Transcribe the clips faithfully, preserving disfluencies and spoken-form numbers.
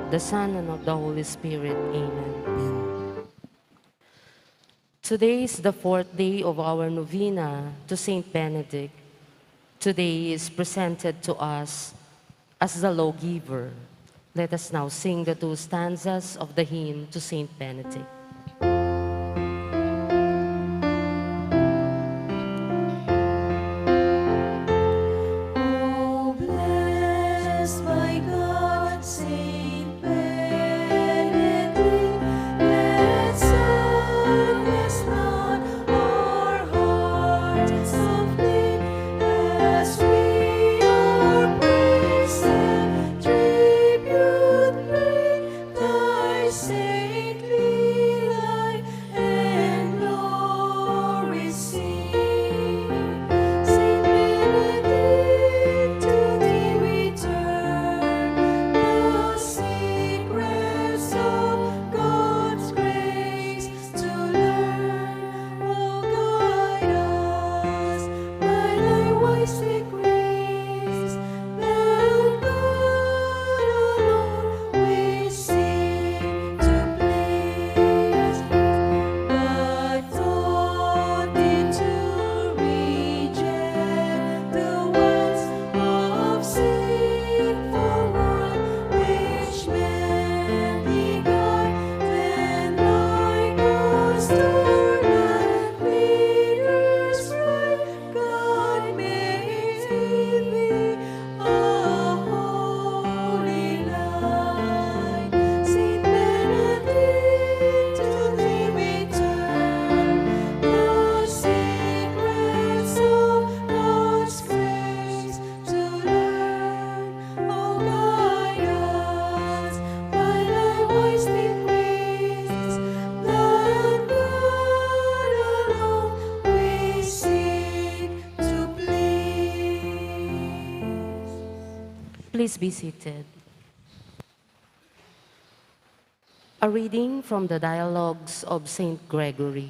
the Son, and of the Holy Spirit. Amen. Today is the fourth day of our novena to Saint Benedict. Today he is presented to us as the lawgiver. Let us now sing the two stanzas of the hymn to Saint Benedict. Oh, blessed by God, Saint Benedict, let silence not our hearts of faith as we your praise and tribute bring, thy saintly life and glory sing. Saint Benedict, to thee we turn, the secrets of God's grace to learn. O guide us by thy wise decrees, that God alone we seek to please. But taught thee to reject the wiles of sinful world, which men beguile, and like us turn and lead astray. God may thee a holy light. Saint Benedict, to thee we turn, the secrets of God's grace to learn. O guide us by thy wise decrees, that God alone we seek to please. Please be seated. A reading from the Dialogues of Saint Gregory.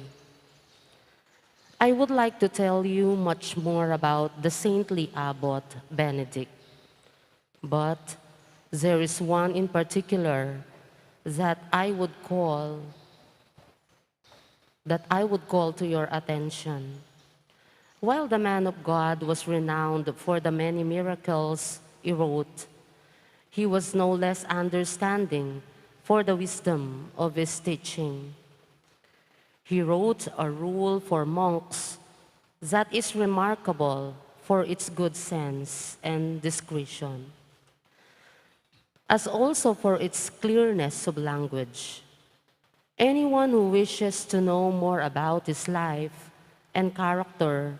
I would like to tell you much more about the saintly Abbot Benedict, but there is one in particular that I would call that I would call to your attention. While the man of God was renowned for the many miracles he wrought, he was no less understanding for the wisdom of his teaching. He wrote a rule for monks that is remarkable for its good sense and discretion, as also for its clearness of language. Anyone who wishes to know more about his life and character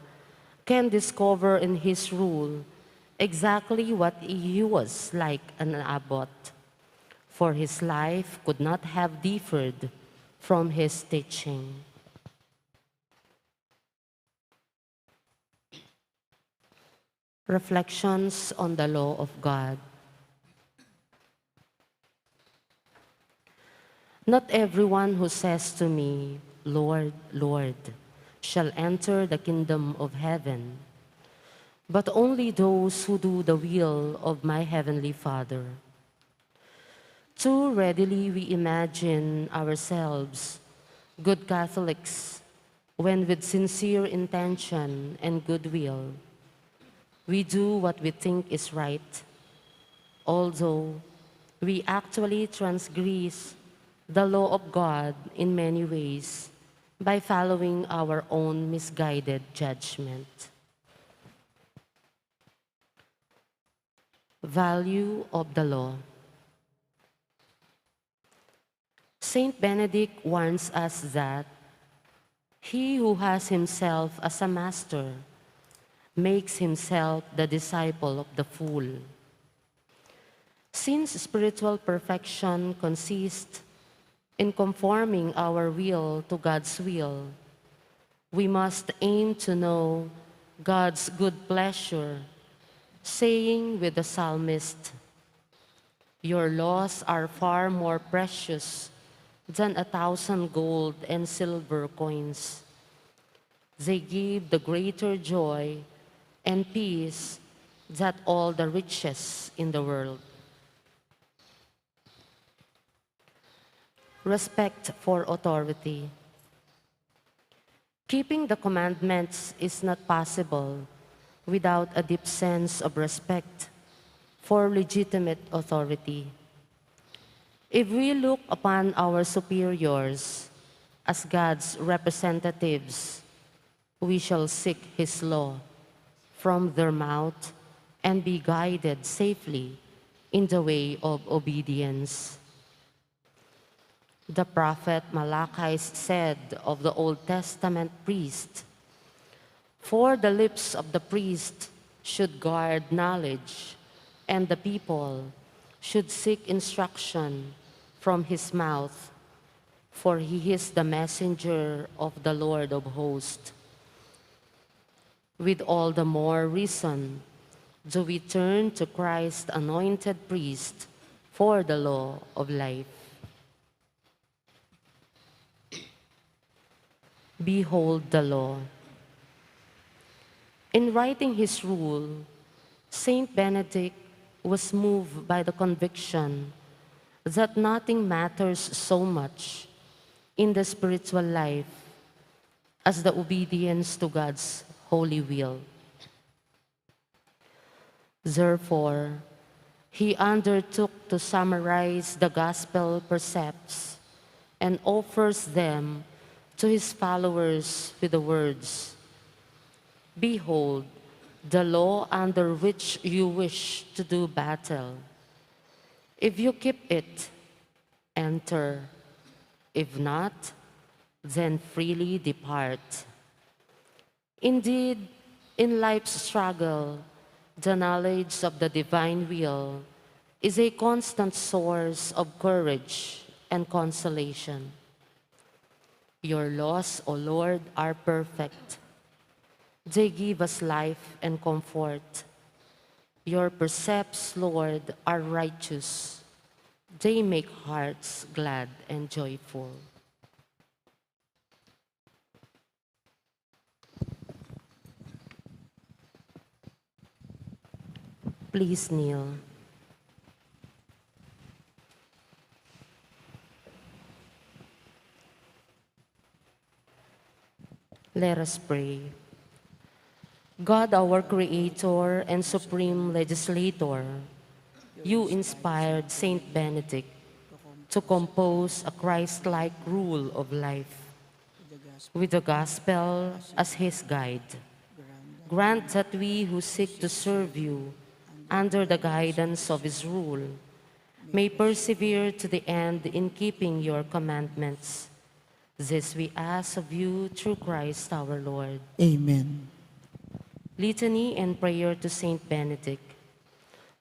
can discover in his rule exactly what he was like an abbot, for his life could not have differed from his teaching. Reflections on the Law of God. Not everyone who says to me, "Lord, Lord," shall enter the kingdom of heaven, but only those who do the will of my heavenly Father. Too readily we imagine ourselves good Catholics when, with sincere intention and goodwill, we do what we think is right, although we actually transgress the law of God in many ways by following our own misguided judgment. Value of the law. Saint Benedict warns us that he who has himself as a master makes himself the disciple of the fool. Since spiritual perfection consists in conforming our will to God's will, we must aim to know God's good pleasure, saying with the psalmist, "Your laws are far more precious than a thousand gold and silver coins. They give the greater joy and peace than all the riches in the world." Respect for authority. Keeping the commandments is not possible without a deep sense of respect for legitimate authority. If we look upon our superiors as God's representatives, we shall seek His law from their mouth and be guided safely in the way of obedience. The prophet Malachi said of the Old Testament priest, "For the lips of the priest should guard knowledge, and the people should seek instruction from his mouth, for he is the messenger of the Lord of hosts." With all the more reason do we turn to Christ, anointed priest, for the law of life. Behold the law. In writing his rule, Saint Benedict was moved by the conviction that nothing matters so much in the spiritual life as the obedience to God's holy will. Therefore, he undertook to summarize the gospel precepts and offers them to his followers with the words, "Behold the law under which you wish to do battle. If you keep it, enter. If not, then freely depart." Indeed, in life's struggle, the knowledge of the divine will is a constant source of courage and consolation. Your laws, O Lord, are perfect. They give us life and comfort. Your precepts, Lord, are righteous. They make hearts glad and joyful. Please kneel. Let us pray. God, our Creator and Supreme Legislator, you inspired Saint Benedict to compose a Christ-like rule of life, with the gospel as his guide. Grant that we who seek to serve you under the guidance of his rule may persevere to the end in keeping your commandments. This we ask of you through Christ our Lord. Amen. Litany and prayer to Saint Benedict.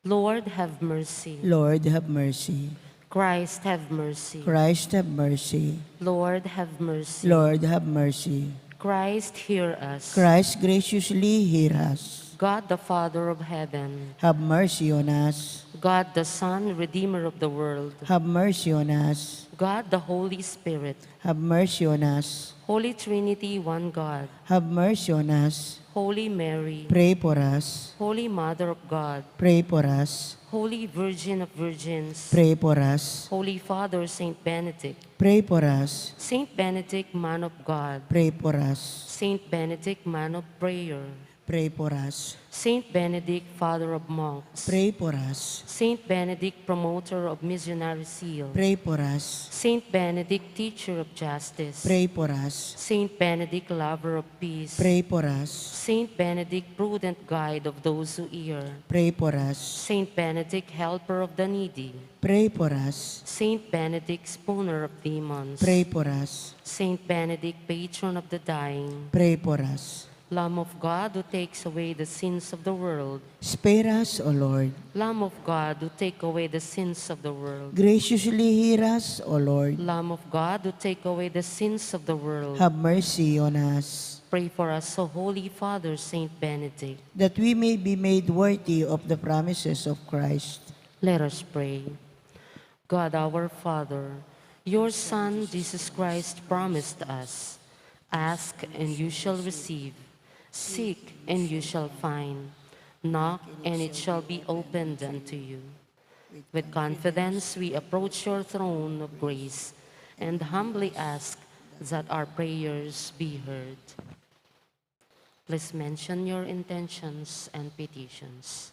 Lord, have mercy. Lord, have mercy. Christ, have mercy. Christ, have mercy. Lord, have mercy. Lord, have mercy. Christ, hear us. Christ, graciously hear us. God, the Father of heaven. Have mercy on us. God, the Son, Redeemer of the world. Have mercy on us. God, the Holy Spirit. Have mercy on us. Holy Trinity, one God. Have mercy on us. Holy Mary. Pray for us. Holy Mother of God. Pray for us. Holy Virgin of Virgins. Pray for us. Holy Father Saint Benedict. Pray for us. Saint Benedict, man of God. Pray for us. Saint Benedict, man of prayer. Pray for us. Saint Benedict, Father of Monks. Pray for us. Saint Benedict, promoter of missionary zeal. Pray for us. Saint Benedict, teacher of justice. Pray for us. Saint Benedict, lover of peace. Pray for us. Saint Benedict, prudent guide of those who err. Pray for us. Saint Benedict, helper of the needy. Pray for us. Saint Benedict, spooner of demons. Pray for us. Saint Benedict, patron of the dying. Pray for us. Lamb of God, who takes away the sins of the world. Spare us, O Lord. Lamb of God, who take away the sins of the world. Graciously hear us, O Lord. Lamb of God, who take away the sins of the world. Have mercy on us. Pray for us, O Holy Father Saint Benedict. That we may be made worthy of the promises of Christ. Let us pray. God our Father, your Son, Jesus Christ, promised us, "Ask, and you shall receive. Seek, and you shall find. Knock, and it shall be opened unto you." With confidence, we approach your throne of grace, and humbly ask that our prayers be heard. Please mention your intentions and petitions.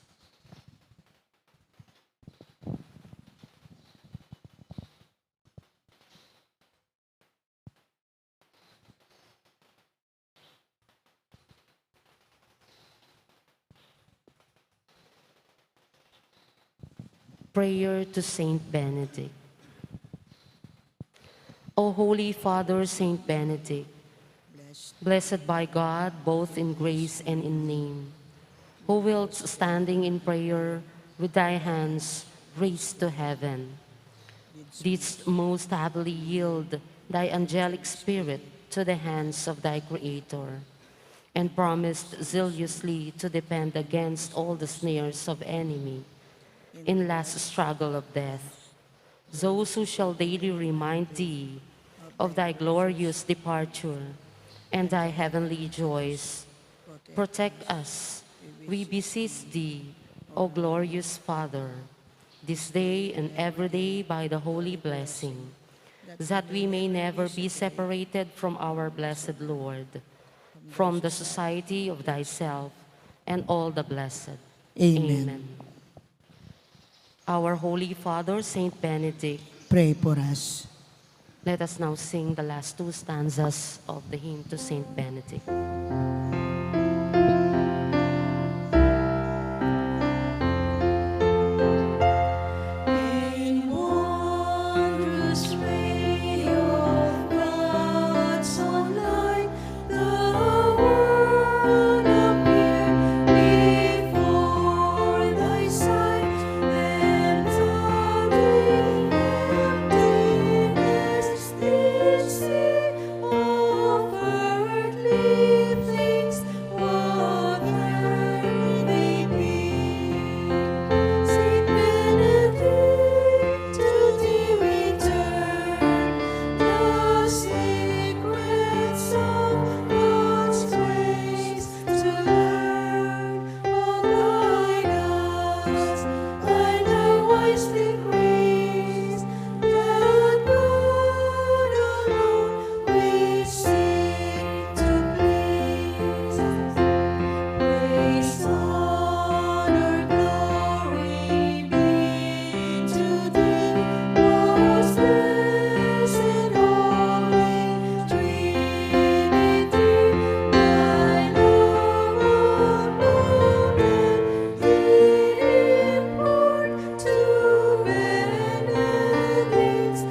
Prayer to Saint Benedict. O Holy Father Saint Benedict, blessed by God both in grace and in name, who wilt, standing in prayer with thy hands raised to heaven, didst most happily yield thy angelic spirit to the hands of thy Creator, and promised zealously to defend against all the snares of enemy in last struggle of death those who shall daily remind thee of thy glorious departure and thy heavenly joys. Protect us, we beseech thee, O glorious Father, this day and every day by the holy blessing, that we may never be separated from our blessed Lord, from the society of thyself and all the blessed. Amen. Amen. Our Holy Father, Saint Benedict. Pray for us. Let us now sing the last two stanzas of the hymn to Saint Benedict. In wondrous ray of God's own light, the world appeared before thy sight, and thou in emptiness didst see of earthly things what earthly being. Saint Benedict, to thee we turn, the secrets of God's grace to learn. O guide us by thy wise decrees, that God alone we seek to please. Praise, honor, glory be to thee, most blessed Holy Trinity. Thy love above men did impart to Benedict's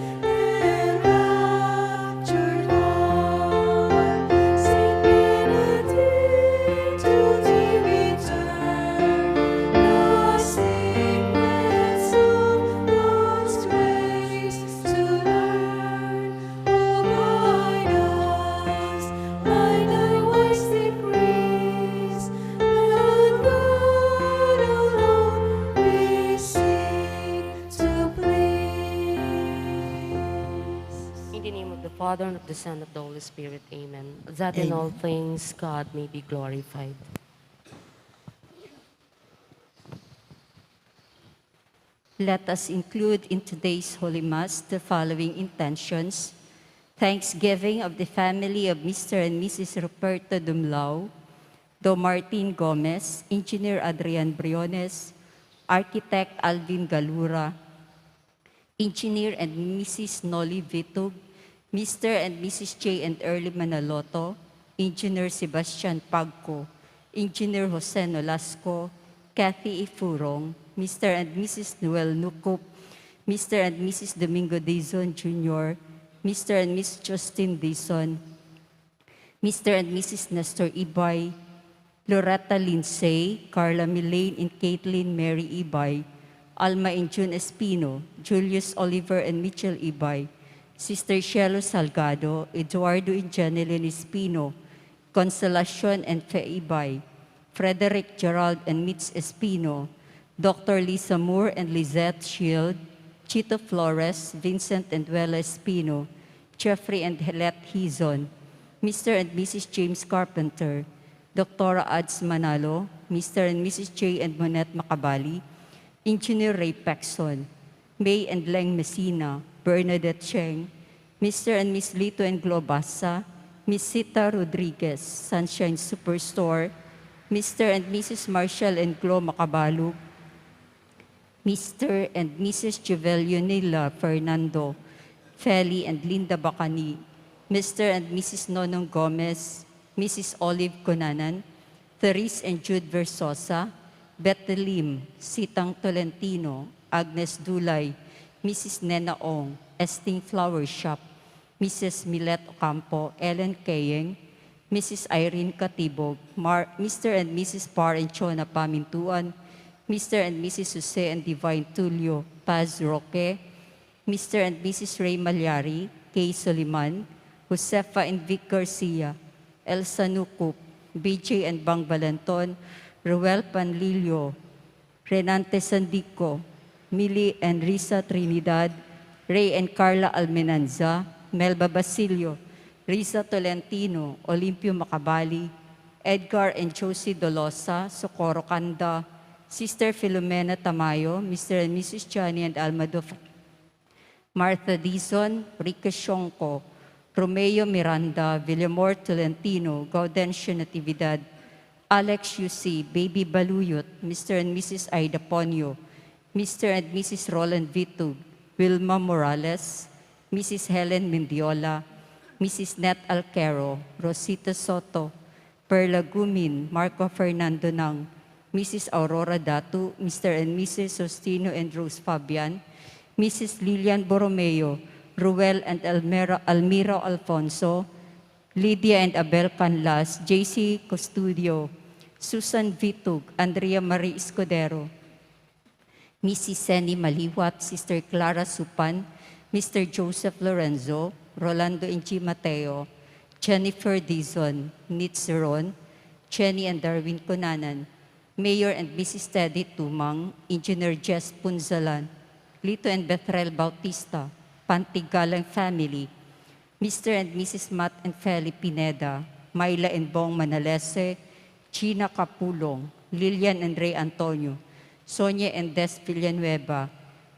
enraptured heart. Saint Benedict, to thee we turn, the secrets of God's grace to learn. O guide us by thy wise decrees, that God alone we seek to please. In the name of the Father, and of the Son, and of the Holy Spirit, amen. That in all things God may be glorified. Let us include in today's Holy Mass the following intentions: thanksgiving of the family of Mister and Missus Ruperto Dumlao, Do Martin Gomez, Engineer Adrian Briones, Architect Alvin Galura, Engineer and Missus Noli Vitug, Mister and Missus J and Early Manaloto, Engineer Sebastian Pagco, Engineer Jose Nolasco, Kathy Ifurong, Mister and Missus Noel Nucup, Mister and Missus Domingo Dizon Junior, Mister and Missus Justin Dizon, Mister and Missus Nestor Ibay, Loretta Lindsay, Carla Milaine and Caitlin Mary Ibay, Alma and June Espino, Julius Oliver and Mitchell Ibay, Sister Shelo Salgado, Eduardo and Jeneline Espino, Consolacion and Fe Ibay, Frederick, Gerald and Mitz Espino, Doctor Lisa Moore and Lizette Shield, Chito Flores, Vincent and Wella Espino, Jeffrey and Helette Hizon, Mister and Missus James Carpenter, Doctora Ads Manalo, Mister and Missus J and Monette Macabali, Engineer Ray Pexon, May and Leng Messina, Bernadette Cheng, Mister and Miss Lito and Glo Basa, Miss Sita Rodriguez, Sunshine Superstore, Mister and Missus Marshall and Glo Macabalug, Mister and Missus Juvelionila Fernando, Feli and Linda Bacani, Mister and Missus Nonong Gomez, Missus Olive Cunanan, Therese and Jude Versosa, Bethlehem, Sitang Tolentino, Agnes Dulay, Missus Nena Ong, Esting Flower Shop, Missus Milet Ocampo, Ellen Keyeng, Missus Irene Catibog, Mar-, Mister and Missus Par and Chona Pamintuan, Mister and Missus Jose and Divine Tulio, Paz Roque, Mister and Missus Ray Malyari, Kay Soliman, Josefa and Vic Garcia, Elsa Nucup, B J and Bang Valenton, Ruel Panlilio, Renante Sandico, Mili and Risa Trinidad, Ray and Carla Almenanza, Melba Basilio, Risa Tolentino, Olimpio Macabali, Edgar and Josie Dolosa, Socorro Canda, Sister Filomena Tamayo, Mister and Missus Johnny and Alma Duf-, Martha Dizon, Rica Shonco, Romeo Miranda, Villamor Tolentino, Gaudencio Natividad, Alex Yusi, Baby Baluyot, Mister and Missus Aida Ponyo, Mister and Missus Roland Vitug, Wilma Morales, Missus Helen Mendiola, Missus Net Alquero, Rosita Soto, Perla Gumin, Marco Fernando Nang, Missus Aurora Datu, Mister and Missus Sostino and Rose Fabian, Missus Lilian Borromeo, Ruel and Elmira, Almira Alfonso, Lydia and Abel Canlas, J C Custodio, Susan Vitug, Andrea Marie Escudero, Missus Seni Maliwat, Sister Clara Supan, Mister Joseph Lorenzo, Rolando and G Mateo, Jennifer Dizon, Nitz Ron, Jenny and Darwin Cunanan, Mayor and Missus Teddy Tumang, Engineer Jess Punzalan, Lito and Bethel Bautista, Pantigalang family, Mister and Missus Matt and Feli Pineda, Myla and Bong Manalese, Gina Capulong, Lilian and Ray Antonio, Sonia and Des Villanueva,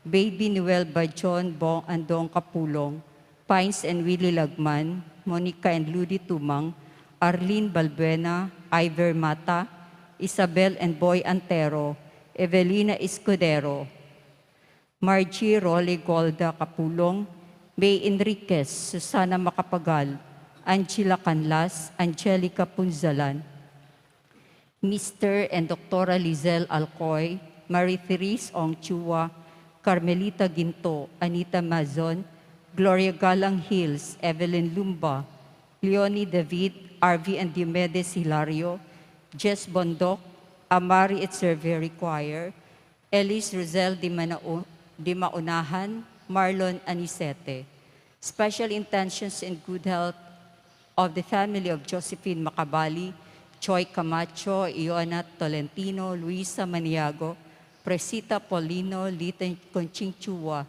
Baby Noel by John Bong and Dong Capulong, Pines and Willie Lagman, Monica and Ludi Tumang, Arlene Balbuena, Iver Mata, Isabel and Boy Antero, Evelina Escudero, Margie Rolly Golda Capulong, May Enriquez, Susana Macapagal, Angela Canlas, Angelica Punzalan, Mister and Doctora Lizelle Alcoy, Marie Therese Ong Chua, Carmelita Ginto, Anita Mazon, Gloria Galang Hills, Evelyn Lumba, Leonie David, R V and Diomedes Hilario, Jess Bondoc, Amari at Cerveri Choir, Elis Rosel de Manau-, de Maunahan, Marlon Anicete. Special intentions in good health of the family of Josephine Macabali, Choi Camacho, Iona Tolentino, Luisa Maniago, Presita Paulino, Lita Conching Chua,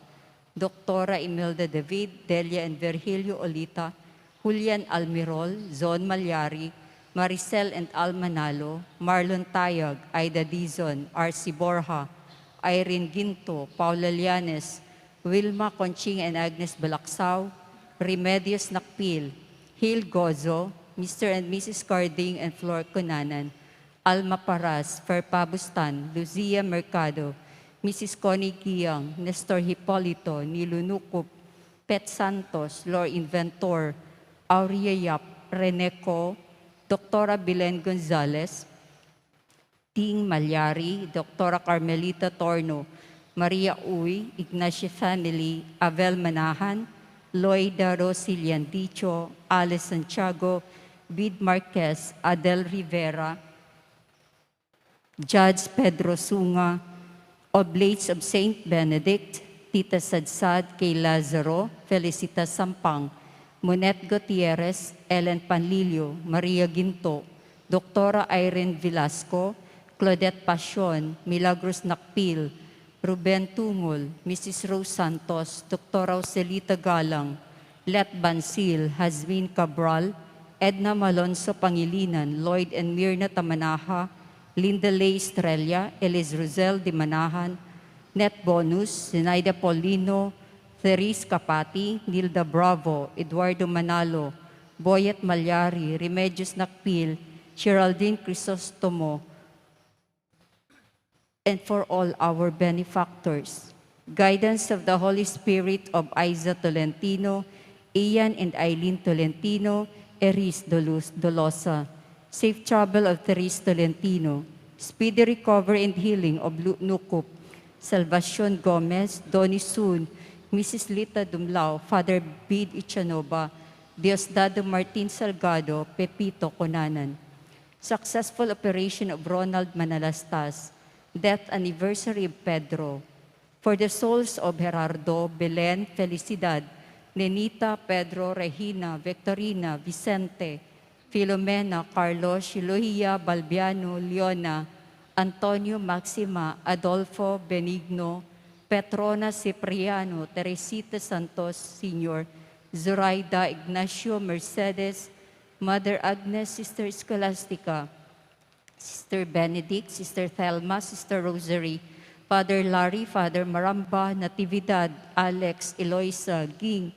Doctora Imelda David, Delia and Virgilio Olita, Julian Almirol, Zon Malyari, Maricel and Alma Nalo, Marlon Tayag, Aida Dizon, R C Borja, Irene Ginto, Paula Llanes, Wilma Conching and Agnes Balaksao, Remedios Nakpil, Hil Gozo, Mister and Missus Carding and Flor Cunanan, Alma Paras, Ferpa Bustan, Lucia Mercado, Missus Connie Guiang, Nestor Hipolito, Nilu Nucup, Pet Santos, Lor Inventor, Aurea Yap, Rene Co, Doctora Belen Gonzalez, Ding Malyari, Doctora Carmelita Torno, Maria Uy, Ignacio family, Avel Manahan, Loida Rosillian Dicho, Alice Santiago, Bid Marquez, Adel Rivera, Judge Pedro Sunga, Oblates of Saint Benedict, Tita Sadsad, Kay Lazaro, Felicita Sampang, Monet Gutierrez, Ellen Panlilio, Maria Ginto, Doctora Irene Velasco, Claudette Pasion, Milagros Nakpil, Ruben Tungol, Missus Rose Santos, Doctora Joselita Galang, Let Bansil, Hazmin Cabral, Edna Malonzo Pangilinan, Lloyd and Mirna Tamanaha, Linda Lay Estrella, Elis Rosel de Manahan, Net Bonus, Zenaida Paulino, Therese Capati, Nilda Bravo, Eduardo Manalo, Boyet Malyari, Remedios Nakpil, Geraldine Crisostomo, and for all our benefactors. Guidance of the Holy Spirit of Aiza Tolentino, Ian and Eileen Tolentino, Eris Dolus Dolosa. Safe travel of Therese Tolentino. Speedy recovery and healing of Lu- Nukup, Salvacion Gomez, Donnie Sun, Missus Lita Dumlao, Father Bid Ichanova, Diosdado Martin Salgado, Pepito Conanan. Successful operation of Ronald Manalastas, death anniversary of Pedro. For the souls of Gerardo, Belen, Felicidad, Nenita, Pedro, Regina, Victorina, Vicente, Filomena, Carlos, Lucia, Balbiano, Leona, Antonio, Maxima, Adolfo, Benigno, Petrona, Cipriano, Teresita Santos Senior, Zoraida, Ignacio, Mercedes, Mother Agnes, Sister Scholastica, Sister Benedict, Sister Thelma, Sister Rosary, Father Larry, Father Maramba, Natividad, Alex, Eloisa, Ging,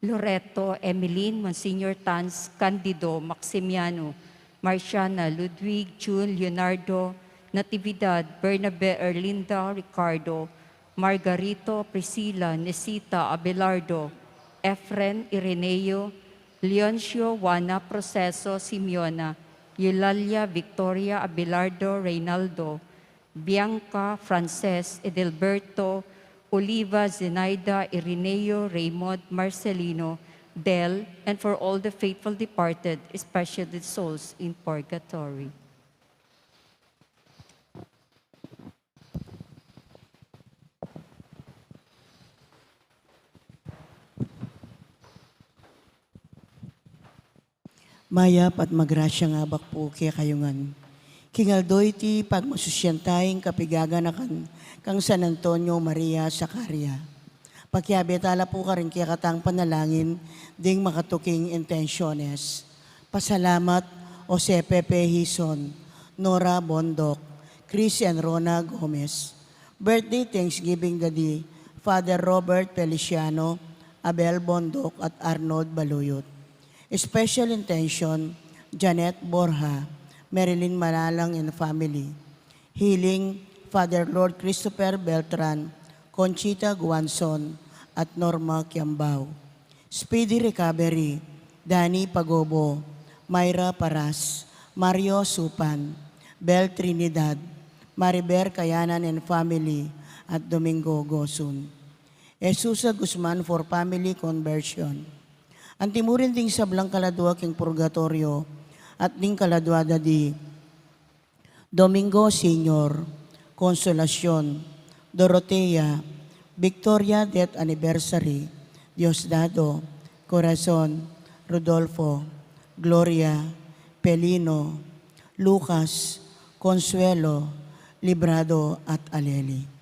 Loreto, Emeline, Monsignor Tans, Candido, Maximiano, Marciana, Ludwig, June, Leonardo, Natividad, Bernabe, Erlinda, Ricardo, Margarito, Priscilla, Nesita, Abelardo, Efren, Ireneo, Leoncio, Juana, Proceso, Simeona, Eulalia, Victoria, Abelardo, Reynaldo, Bianca, Frances, Edelberto, Oliva, Zenaida, Ireneo, Raymond, Marcelino, Del, and for all the faithful departed, especially the souls in purgatory. Mayap at magrasyang abak pu kekayu ngan. King aldo iti, pagmasusian taya ing kapigaganakan kang San Antonio Maria Sacaria. Pakiabe tala pu karing kekatang panalangin ding makatuking intensiones. Pasalamat, Jose Pepe Hizon, Nora Bondoc, Chris and Rona Gomez. Birthday thanksgiving da di Father Robert Feliciano, Abel Bondoc, at Arnold Baluyot. Special intention, Janet Borja, Marilyn Manalang and family. Healing, Father Lord Christopher Beltran, Conchita Guanzon, at Norma Kiambao. Speedy recovery, Danny Pagobo, Myra Paras, Mario Supan, Bel Trinidad, Mariber Kayanan and family, at Domingo Gosun. Jesusa Guzman for family conversion. Antimurin ding sablang kaladua king purgatorio, at ding kaladua da di Domingo Senior, Consolacion, Dorotea, Victoria death anniversary, Diosdado, Corazon, Rodolfo, Gloria, Pelino, Lucas, Consuelo, Librado, at Aleli.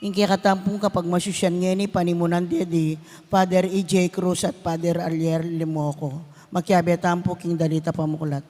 Ing kekatampung kapagmasusian ngeni panimunan de di Father E J Cruz at Father Alier Limoco. Makiabe tampu king dalita pamuklat.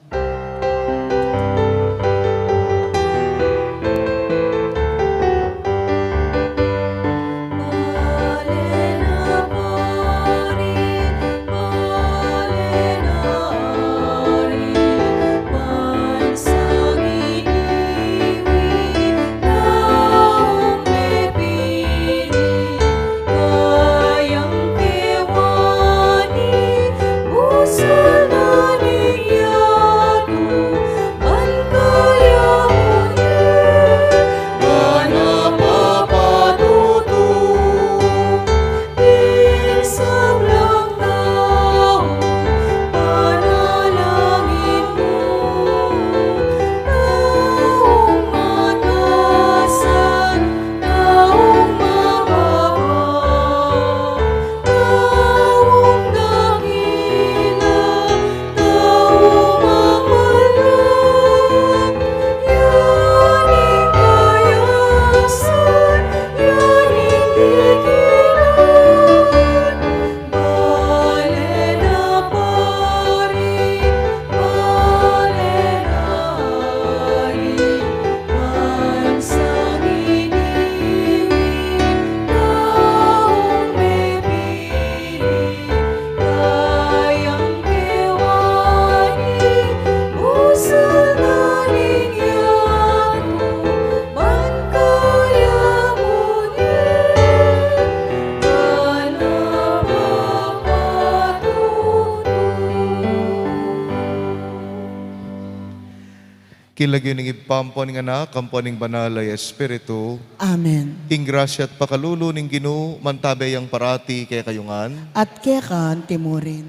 King lagyu ning Ibpa, ampo ning Anak, ampo ning Banal a Espiritu. Amen. Ing grasya at pakalulu ning Ginu, mantabe yang parati kekayu ngan. At keka antimurin.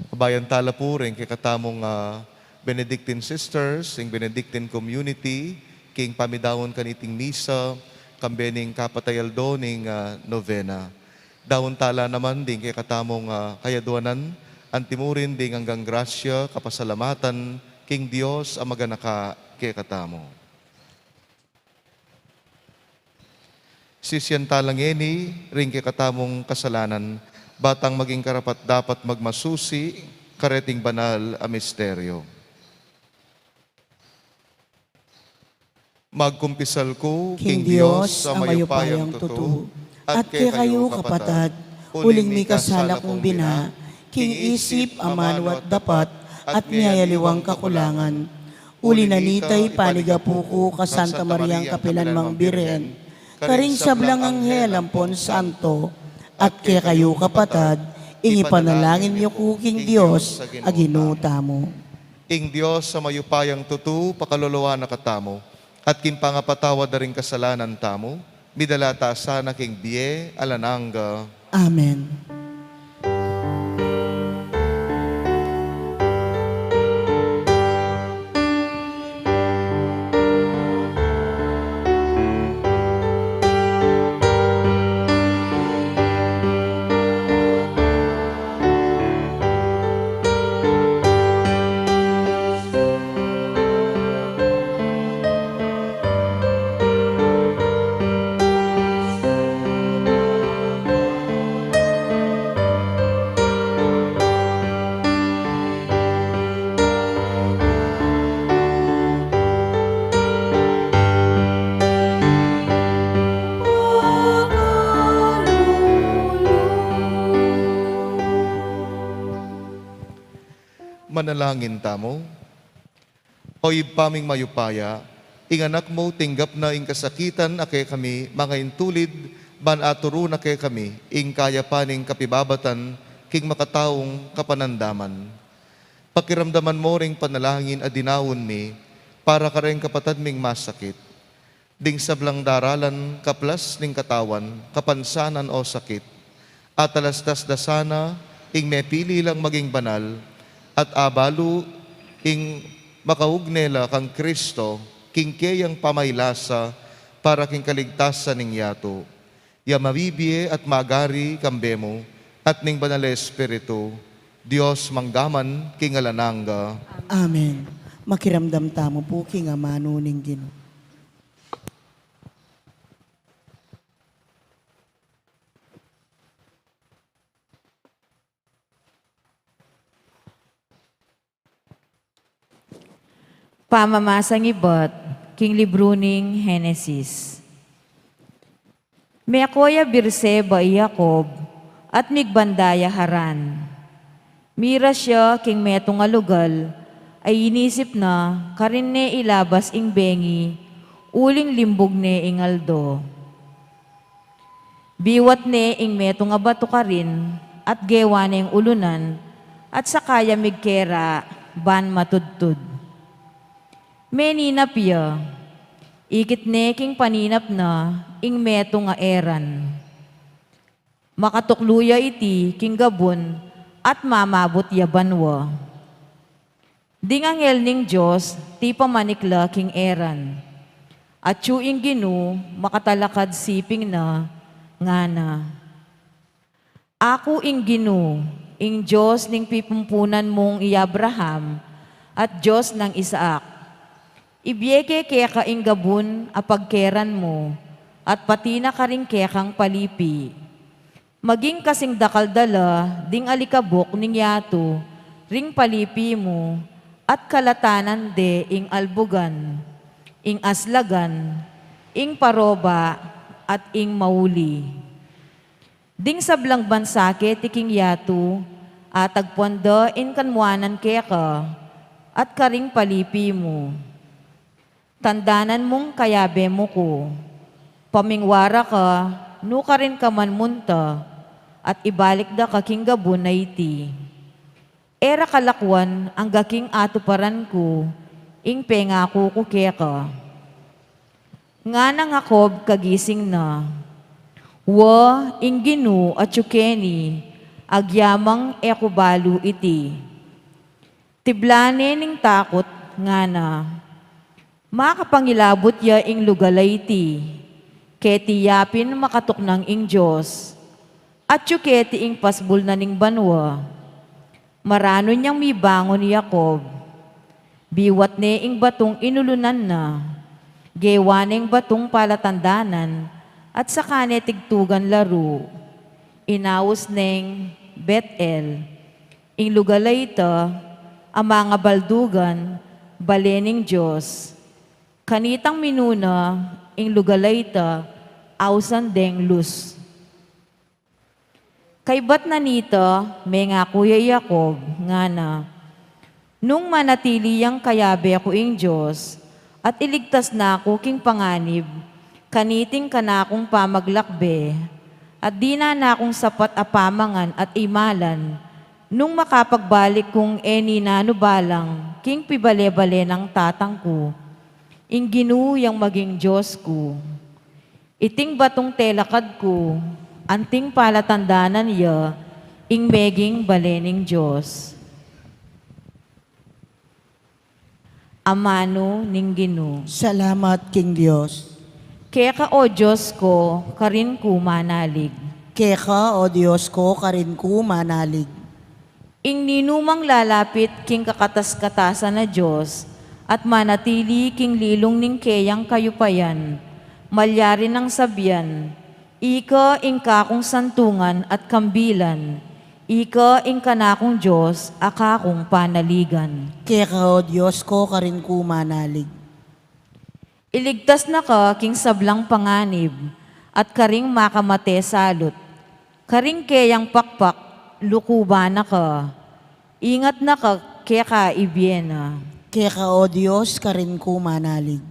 Abayan tala pu ring kekatamung, ah, Benedictine Sisters, ing Benedictine Community, king pamidaun kaniting misa, kambe ning kapatay aldo ning, ah, novena. Daun tala naman ding kekatamung, ah, kayaduanan, antimurin ding anggang grasya, kapasalamatan, king Dios a maganaka kekatamu. Sisian tala ngeni ring kekatamung kasalanan, ba tang maging karapat-dapat magmasusi kareting banal a misteryo. Magkumpisal ku king Dios a mayupayang tutu, at kekayu kapatad, uling mikasala kung bina, king isip, amanu at dapat, at miyayaliwang kakulangan. Uli na nita, ipanigapu ku kang Santa Mariang kapilan mang Birhen, karing sablang anghel ampon santo, at kekayu kapatad, ing ipanalangin yu ku king Dios a Ginu tamu. Ing Dios a mayupayang tutu, pakaluluan na katamu, at king pangapatawad da ring kasalanan tamu, midala ta sana king bie alang angga. Amen. Manalangin tamu. O Ibpa ming mayupaya, ing Anak mu tinggap na ing kasakitan a kekami mangaintulid, ban aturu na kekami ing kayapan ning kapibabatan king makataung kapanandaman. Pakiramdaman mu ring panalangin a dinaun mi para kareng kapatad ming masakit. Ding sablang daralan kaplas ning katawan, kapansanan o sakit, atalastas da sana ing mepili lang maging banal, at abalu ing makaugne la kang Kristo, king keyang pamaylasa para king kaligtasan ning yatu. Ya mabibie at magari kambe mu, at ning Banal a Espiritu, Dios manggaman king alang angga. Amen. Makiramdam tamu pu king amanu ning Ginu. Pamamasang ibat king libru ning Henesis. Meko ya Beerseba i Jacob, at migbanda ya Haran. Miras ya king metung a lugal a inisip na karin ne ilabas ing bengi, uling limbug ne ing aldo. Biwat ne ing metung a batu karin, at gewa neng ulunan, at saka ya migkera ban matudtud. Meninap ya, ikit ne king paninap na ing metung a eran. Makatuklu ya iti king gabun at mamabut ya banua. Ding anghel ning Dios tipamanik la king eran. Atyu ing Ginu makatalakad siping na, ngana: Aku ing Ginu, ing Dios ning pipumpunan mung i Abraham, at Dios nang Isaac. Ibie ke keka ing gabun a pagkeran mu, at pati na karing kekang palipi. Maging kasing dakal da la ding alikabuk ning yatu ring palipi mu, at kalatanan de ing albugan, ing aslagan, ing paroba, at ing mauli. Ding sablang bansa keti king yatu, atagpuan da ing kanwanan keka, at karing palipi mu. Tandanan mung kayabe mu ku. Pamingwara ka nu karin ka man munta, at ibalik da ka king gabun a iti. E ra kalakuan angga king atuparan ku ing pengaku ku keka. Nganang Jacob kagising na. Wa, ing Ginu atyu keni, agyamang e ku balu iti. Tiblan ne ning takut, ngana, makapangilabut ya ing lugal a iti, keti ya pin makatuknang ing Dios. Atyu keti ing pasbul na ning banua. Maranun yang mibangun i Jacob. Biwat ne ing batung inulunan na, gewa neng batung palatandanan, at saka ne tigtugan laru. Inaus neng Beth-el, ing lugal a ita, a mangabaldugan, bale ning Dios. Kanitang minuna, ing lugal a ita, ausan deng Luz. Kaybat na nita, mengaku ya i Jacob, ngana, nung manatili yang kayabe ku ing Dios, at iligtas na ku king panganib, kaniting kanakung pamaglakbe, at dinan na kung sapat a pamangan at imalan, nung makapagbalik kung e ninanu balang king pibale-bale nang tatang ku, ing Ginu yang maging Dios ku. Iting batung telakad ku, anting palatandanan ya, ing meging bale ning Dios. Amanu ning Ginu. Salamat king Dios. Keka, o Dios ko, karin ku manalig. Keka, o Dios ko, karin ku manalig. Ing ninumang lalapit king kakatas-katasan a Dios, at manatili king lilung ning keyang kayupayan, malyari nang sabian, ika ing kakung santungan at kambilan, ika ing kanakung Dios a kakung panaligan. Keka, o Dios ko, karin ku manalig. Iligtas na ka king sablang panganib, at karing makamate salut. Karing keyang pakpak, lukuban na ka. Ingat na ka keka ibie na. Keka, o Dios, karin ku manalig.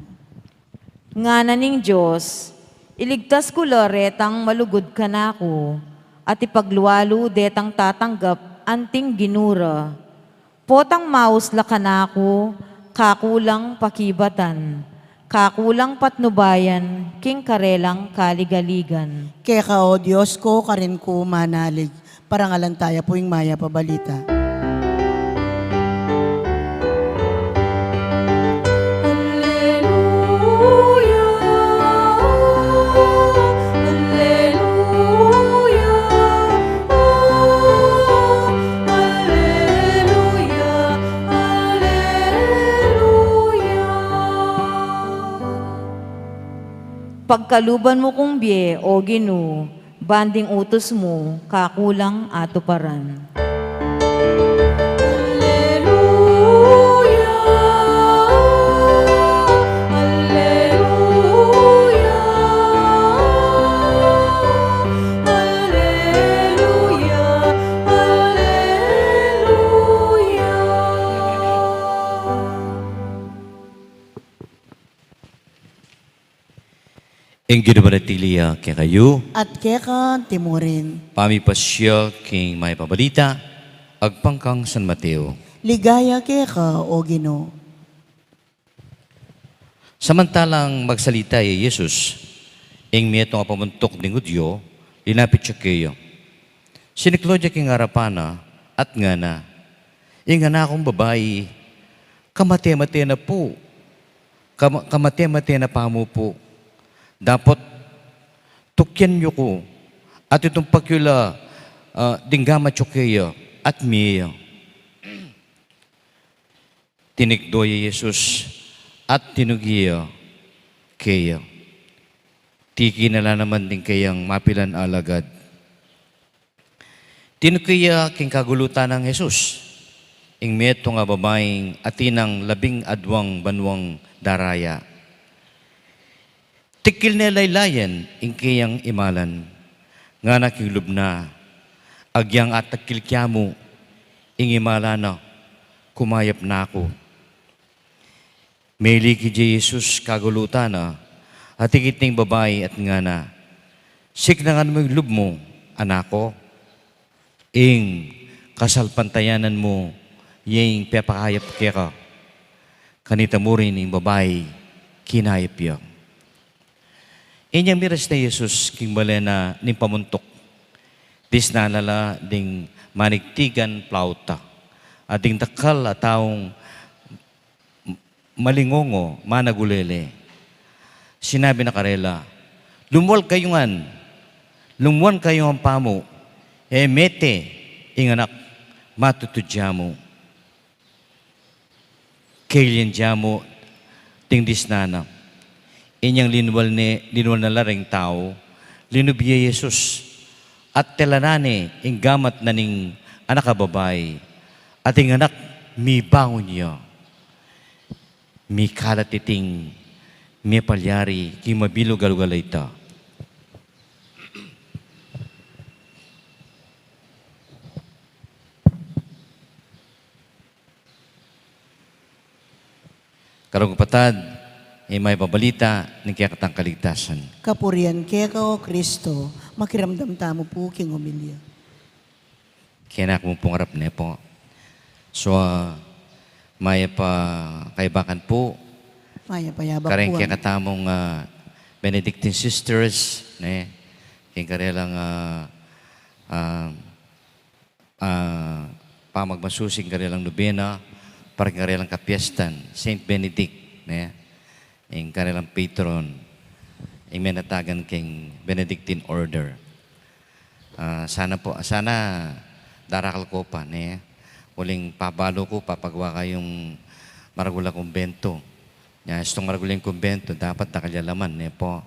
Ngana ning Dios, iligtas ku la retang malugud kanaku, at ipaglualu detang tatanggap anting Ginu ra. Potang maus la kanaku, kaku lang pakibatan, kaku lang patnubayan, king karelang kaligaligan. Keka, o Dios ko, karin ku manalig. Parangalan taya pu ing Mayap a Balita. Alleluia, alleluia, alleluia, alleluia. Pagkaluban mu kung bie, o Ginu, ban ding utus mu, kaku lang atuparan. Alleluia, alleluia, alleluia, alleluia. Ing Ginu manatili ya kekayu. At keka antimurin. Pamipasya king Mayap a Balita agpang kang San Mateo. Ligaya keka, o Ginu. Samantalang magsalita i Jesus, ing metung a pamuntuk ding Judio, linapit ya kaya. Siniklaud ya king arapan na, at ngana, ing anak kung babai, kamate-mate na pu. Kama-, kamate-mate na pamu pu. Dapot tukyan yu ku, at itumpak yu la, ah, ding gamat yu kaya, at mie ya. Tinikdo ya i Jesus, at tinugi ya kaya. Tiki na la naman ding kayang mapilan a alagad. Tinuki ya king kagulutan nang Jesus, ing metung a babaing atin nang labing adwang banuang daraya. Tigkil ne laylayan ing keyang imalan, ngana king lub na, agyang atagkil kyamu ing imalan na, kumayap na ku. Meli kaya i Jesus kagulutan na, at ikit ning babai at ngana, siknangan mu ing lub mu, anak ku. Ing kasalpantayanan mu, ya ing pepakayap keka. Kanita mu rin ing babai, kinayap ya. Inyang miras ne i Jesus king bale na ning pamuntuk, disnan na la ding manigtigan plauta at ding dakal a taung malingongo, managulele. Sinabi na karela, "Lumwal kayu ngan, lumwal kayu ngan pamu, e mete ing anak, matutud ya mu." Kayilyan ya mu ding disnan na. Inyang linwal ne, linwal na la ring tau, linub ya i Jesus, at telanan ne ing gamat na ning anak a babai, at ing anak mibangun ya. Mikalat iting mipalyari king mabilug a lugal a ita. Karong kapatad, ing mayap a balita ning kekatang kaligtasan. Kapurian keka, O Kristo. Makiramdam tamu pu king omilya. Kena ku mu pung arap, ne po. So, ah, mayap a kaybakan pu. Mayap a yabak pu. Kareng kekatamung, ah, Benedictine Sisters, ne. King karelang, ah, ah, ah, pamagmasusing karelang nobena, para king karelang kapiestan, Saint Benedict, ne? Ing karelang patron, ing menatagan king Benedictine Order. Ah, sana po, sana darakal ko pa, ne? Uling pabalu ku, papagawa kayung maragul a kumbento. Nya, istung maragul yang kumbento, dapat dakal ya laman, ne po?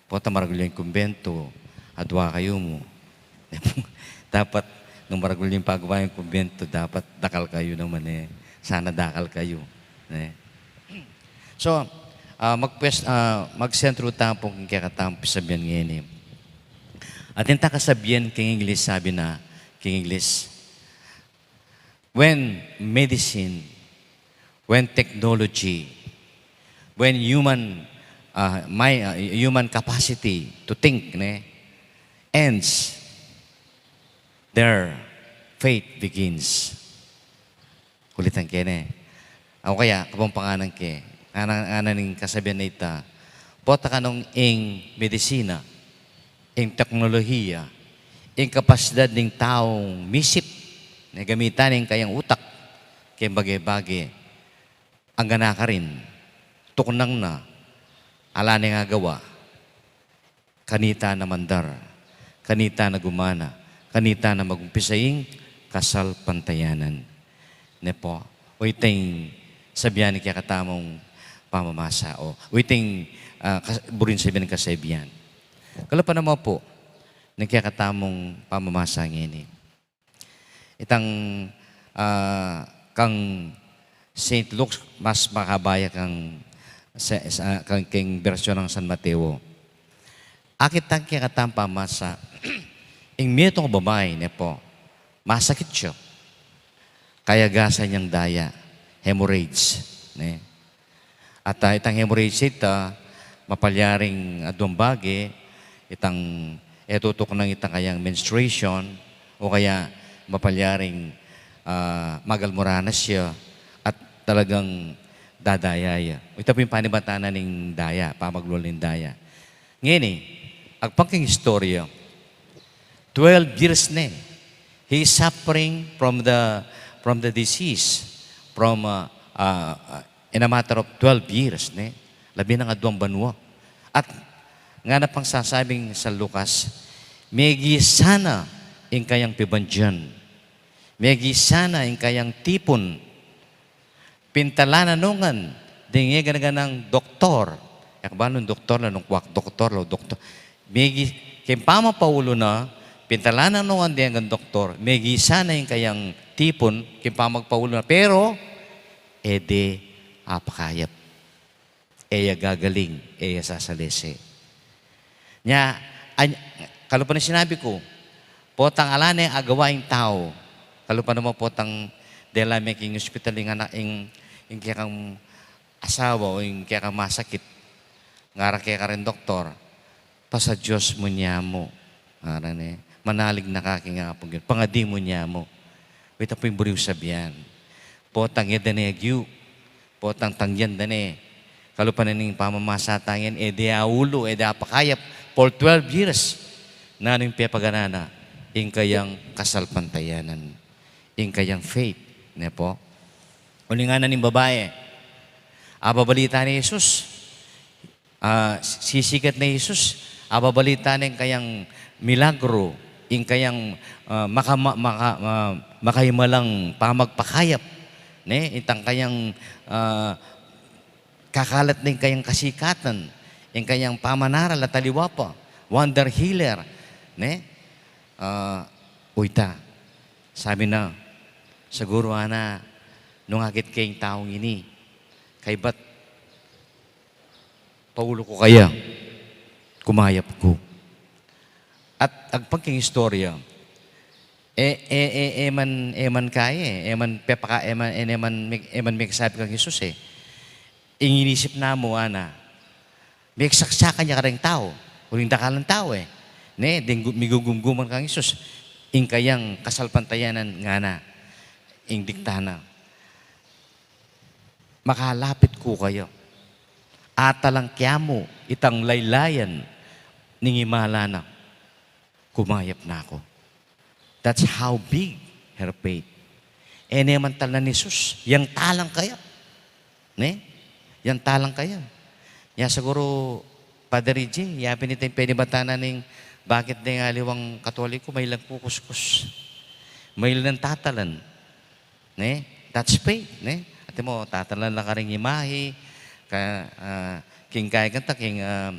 Pota maragul yang kumbento, adua kayu mu. Dapat, nung maragul yang pagawa yang kumbento, dapat dakal kayu naman, e. Sana dakal kayu, ne? So, ah, magpes-, ah, magsentro tamu king kekatamung pisabian ngeni. Atin tang kasabian king Ingles, sabi na, king Ingles, when medicine, when technology, when human, uh, my, uh, human capacity to think, ne, ends, there faith begins. Kulitan ke, ne. O kaya, Kapampangan ke, ngana, ngana ning kasabian a ita, pota kanung ing medisina, ing teknolohiya, ing kapasidad ning taung misip, ne, gamitan ing kayang utak, keng bage-bage, angga na karin, tuknang na, ala neng agawa, kanita na mandar, kanita na gumana, kanita na magumpisa ing kasalpantayanan. Ne po, o ita ing sabian ning kekatamung pamamasa, o, o ita ing, ah, kas-, buring sabian ning kasabian. Kalupa na mu pu, ning kekatamung pamamasa ngeni. Itang, ah, kang Saint Luke, mas makabaya kang sa, sa, kang, keng bersyon nang San Mateo. Akit tang kekatamung pamasa, ing metung a babai, ne po, masakit ya. Kayagasan yang daya, hemorrhage, ne? At, ah, itang hemorrhage ita, mapalyaring aduang bage, itang e tutuknang itang kayang menstruation, o kaya mapalyaring, ah, magalmuranas ya, at talagang dadaya ya. Ita pu ing panibatan na ning daya, pamaglwal ning daya. Ngeni, agpang king istorya, twelve years ne, he is suffering from the, from the disease, from, uh, uh, uh, in a matter of twelve years, ne? Labi nang aduang banua. At ngana pang sasabing San Lucas, megisa na ing kayang pibandian, megisa na ing kayang tipun, pintalan na no ngan ding e gana-ganang doktor. E ku balu nung doktor la, nung kuak doktor la, o doktor. Megi-, keng pamapaulu na, pintalan na no ngan ding e gana-ganang doktor, megisa na ing kayang tipun, keng pamagpaulu na, pero, e de apakayap. E ya gagaling, e ya sasalese. Nya, any-, kalupa ning sinabi ku, potang ala ne agawa ing tau, kalupa na mu potang dela me king ospital ing anak, ing, ing kekang asawa o ing kekang masakit, ngara keka ring doktor, "Pasadios mu ne mu," ngara ne, "manalig na ka king Apung Ginu, pangadi mu ne mu." Ita pu ing buri mung sabian. Potang e da ne agyu, Potang tanggian da ne. Kalupa na ning pamamasa tangin, e de aulu, e de apakayap for twelve years. Nanu ing pepaganana? Ing kayang kasalpantayanan, ing kayang faith, ne po? Uling ngana ning babai, ababalita ne Jesus, ah, sisikat ne Jesus, ababalita ne ing kayang milagro, ing kayang, ah, maka-, ma-, maka-, ah, makaimalang pamagpakayap, ne? Itang kayang, ah, kakalat ne ing kayang kasikatan, ing kayang pamanaral at aliwa pa, wonder healer, ne? Ah, uyta, sabi na, siguru ana, nung akit ke ing taung ini, kaybat paulu ku kaya, kumayap ku. At agpang king istorya, e, e, e, e man, e man kaya, e man pepaka-, e man, e man, e man mekasabi kang Jesus e. Ing inisip na mu, ana, meksaksakan ya kareng tau, uling dakalan tau e. Ne, deng gu-, migugumguman kang Jesus, ing kayang kasalpantayanan ngana, ing dikta na, makalapit ku kaya. Atalang ke mu itang laylayan ning imala na, kumayap na ku. That's how big her faith. E ne man talan Jesus, yang talang kaya. Ne? Yang talang kaya. Ya siguru, Padre J, yapin ita ing penibatan na ning bakit deng aliwang Katoliko, mahilan kukuskus. Mahilan tatalan. Ne? That's faith, ne? Ate mo, tatalan la karing imahe, ka, ah, king kaya kanta, king, ah,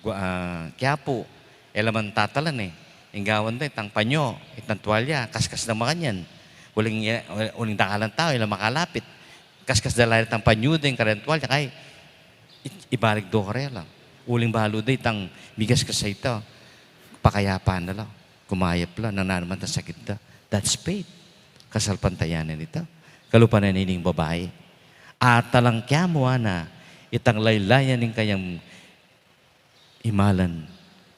gua-, ah, Quiapo, e la man tatalan e. Ing gawan da, itang panyo, itang tuwalya, kaskas da makanyan. Uling, uling dakalan tau, e la makalapit. Kaskas da la itang panyo da, ing kareng tuwalya, kay, i-, ibalik do karela. Uling balu da, itang migaskas a ita, pakayapan da la. Kumayap la, nanu naman itang sakit da. That's faith. Kasalpantayanan ita. Kalupa na nining babai. Atalang ke mu, ana, itang laylayan ning kayang imalan,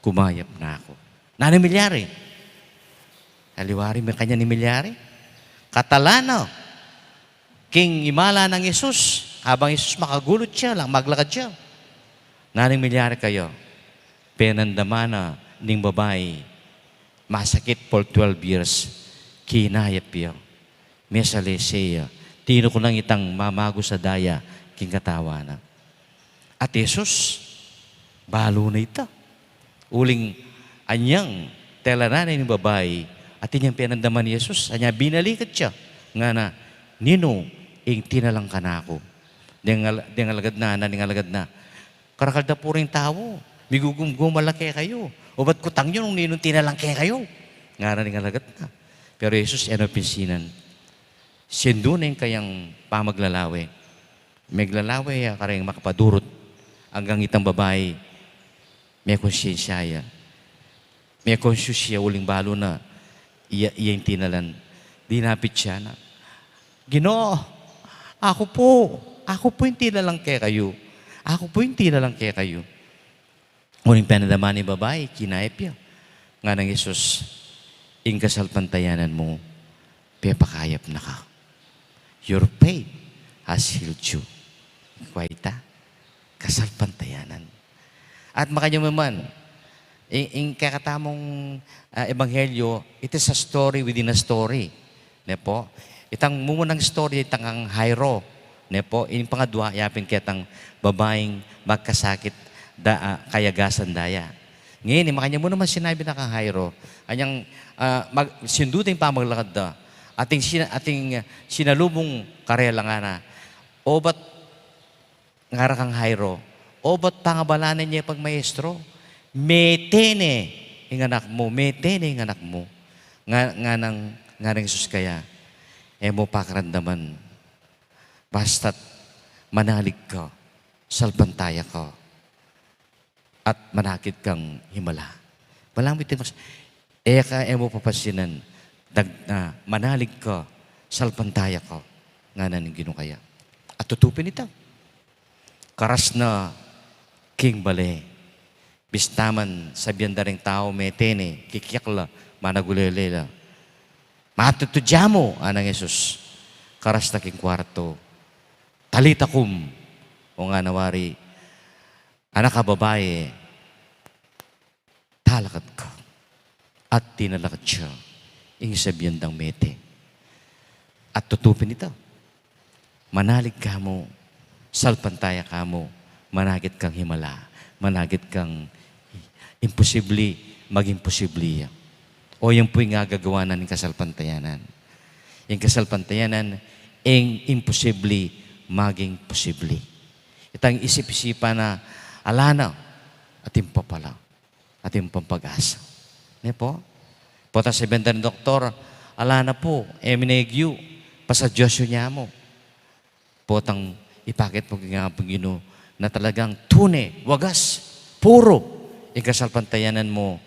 kumayap na ku. Nanu ing milyari? Aliwa rin makanyan ing milyari. Katalan na king imala nang Jesus, abang Jesus makagulut ya, lang maglakad ya. Nanu ing milyari kaya? Penandaman na ning babai, masakit for twelve years, kinayap ya, mesalese ya, tinuknang itang mamagus a daya king katawan na. At Jesus, balu na ita. Uling anyang telanan na ning babai, atin yang penandaman ni Jesus, anya binalikat ya, ngana, "Ninu ing tinalang kanaku?" Deng al-, deng alagad na, ngana ning alagad na, "Karakal da pu ring tau, migugumgum la kekayu. Obat kutang yu nung ninung tinalang kekayu," ngana ning alagad na. Pero Jesus, e na pinsinan. Sindu na ing kayang pamaglalawe. Meglalawe ya kareng makapadurut, anggang itang babai, mekonsyensya ya. Mekonsyus ya uling balu na iya, iya ing tinalan. Dinapit ya na, "Ginu, aku pu, aku pu ing tinalang kekayu. Aku pu ing tinalang kekayu." Uling penandaman ning babai, kinayap ya. Ngana nang Jesus, "Ing kasalpantayanan mu, pepakayap na ka. Your faith has healed you." Kwa ita, kasalpantayanan. At makanyan mu man, ing, ing kekatamung, ah, ebanghelyo, it is a story within a story. Ne po? Itang mumunang istorya, itang kang Jairo. Ne po? Ing pangadwa, yapin ketang babaing magkasakit da, ah, kayagasan daya. Ngeni, makanyan mu naman sinabi na kang Jairo, anyang, ah, mag-, sindu da ing pamaglakad da, ating sina-, ating, ah, sinalubung karela, ngana, "Obat," ngara kang Jairo, "obat pangabalan ye pag maestro, mete ne ing anak mu, mete ne ing anak mu." Nga-, nganang, nganang Jesus kaya, "E mu pakiramdaman, basta't manalig ka, salpantaya ka, at manakit kang himala." Balamu iti mas, e ka, e mu papansinan, dag-, ah, manalig ka, salpantaya ka, ngana ning Ginu kaya. At tutu pin ita. Karas na king bale. Bista man sabian da ring tau, mete ne, kikiak la, managulele la. "Matutudya mu," ngana nang Jesus. Karas na king kuarto. "Talita kum," o ngana wari, "Anak a babai, talakad ka." At tinalakad ya, ing sabian dang mete. At tutu pin ita, manalig ka mu, salpantaya ka mu, managit kang himala, managit kang imposible, maging posible ya. O yan pu ing agagawa na ning kasalpantayanan. Ing kasalpantayanan, ing imposible, maging posible. Itang isip-isipan na ala na, atin pa pala, atin pang pag-asa. Ne pu? Potang sabian da ning doktor, "Ala na pu, e me na igyu, pasadyosu na mu." Potang ipakit pu king Apung Ginu na talagang tune, wagas, puru, ing kasalpantayanan mu,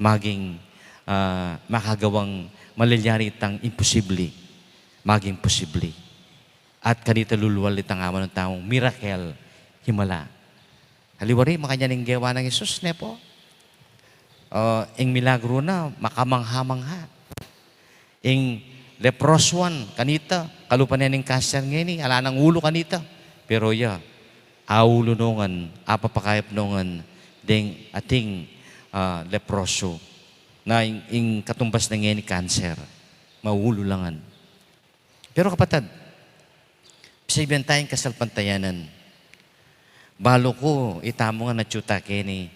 maging, ah, makagawang malilyari itang imposible, maging posible. At kanita lulual itang amanung taung miracle, himala. Aliwa ri, makanyan ing gewa nang Jesus, ne pu? Ah, ing milagru na, makamangha-mangha. Ing leprosuan, kanita, kalupa ne ning kanser ngeni, ala nang ulu kanita. Pero ya, aulu ngan, apapakayap ngan, deng ating, ah, leprosu. Na ing, ing katumbas na ngeni kanser, maulu la ngan. Pero kapatad, sabian taya ing kasalpantayanan. Balu ku, itamu ngan atyu ta keni.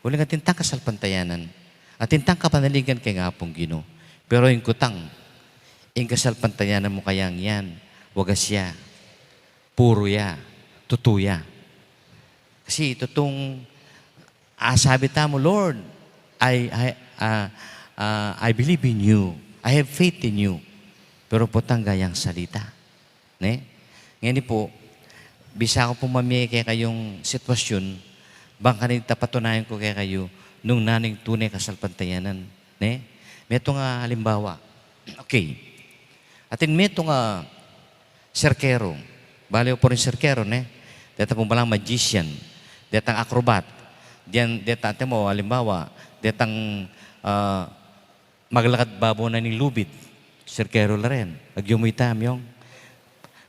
Uling atin tang kasalpantayanan. Atin tang kapanaligan keng Apung Ginu. Pero ing kutang, ing kasalpantayanan mu kayang yan, wagas ya, puru ya, tutu ya. Kasi tutung asabi tamu, "Lord, I, I, ah, ah, I believe in you. I have faith in you." Pero potang gayang salita. Ne? Ngeni pu, bisa ku pung mamie kekayung sitwasyun, bang kanita patunayan ku kekayu, nung nanu ing tune kasalpantayanan. Ne? Metung a alimbawa. Okay. Atin metung a serkero. Bale, o, puru ing serkero, ne? Detang pung balang magician, detang acrobat, dian, detang, atin mu, alimbawa, detang, ah, maglakad babo na ning lubid. Serkero la rin. Agyu mu ita, Myong.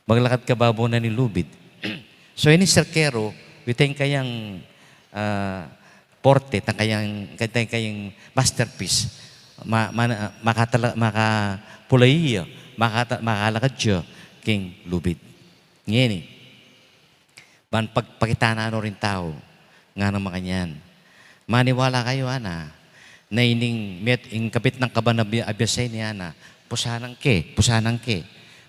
Maglakad ka babo na ning lubid. So, ini serkero, itang kayang, ah, porte, itang kayang, itang kayang masterpiece. Ma-, ma-, makatala-, makapulai ya, makata-, makalakad ya king lubid. Ngeni, ban pag-, pakitaan na no ring tau, ngana makanyan, "Maniwala kayu, ana, na ining met-, ing kapit nang kaban a bi-, a biasa ini, ana, pusanan ke, pusanan ke.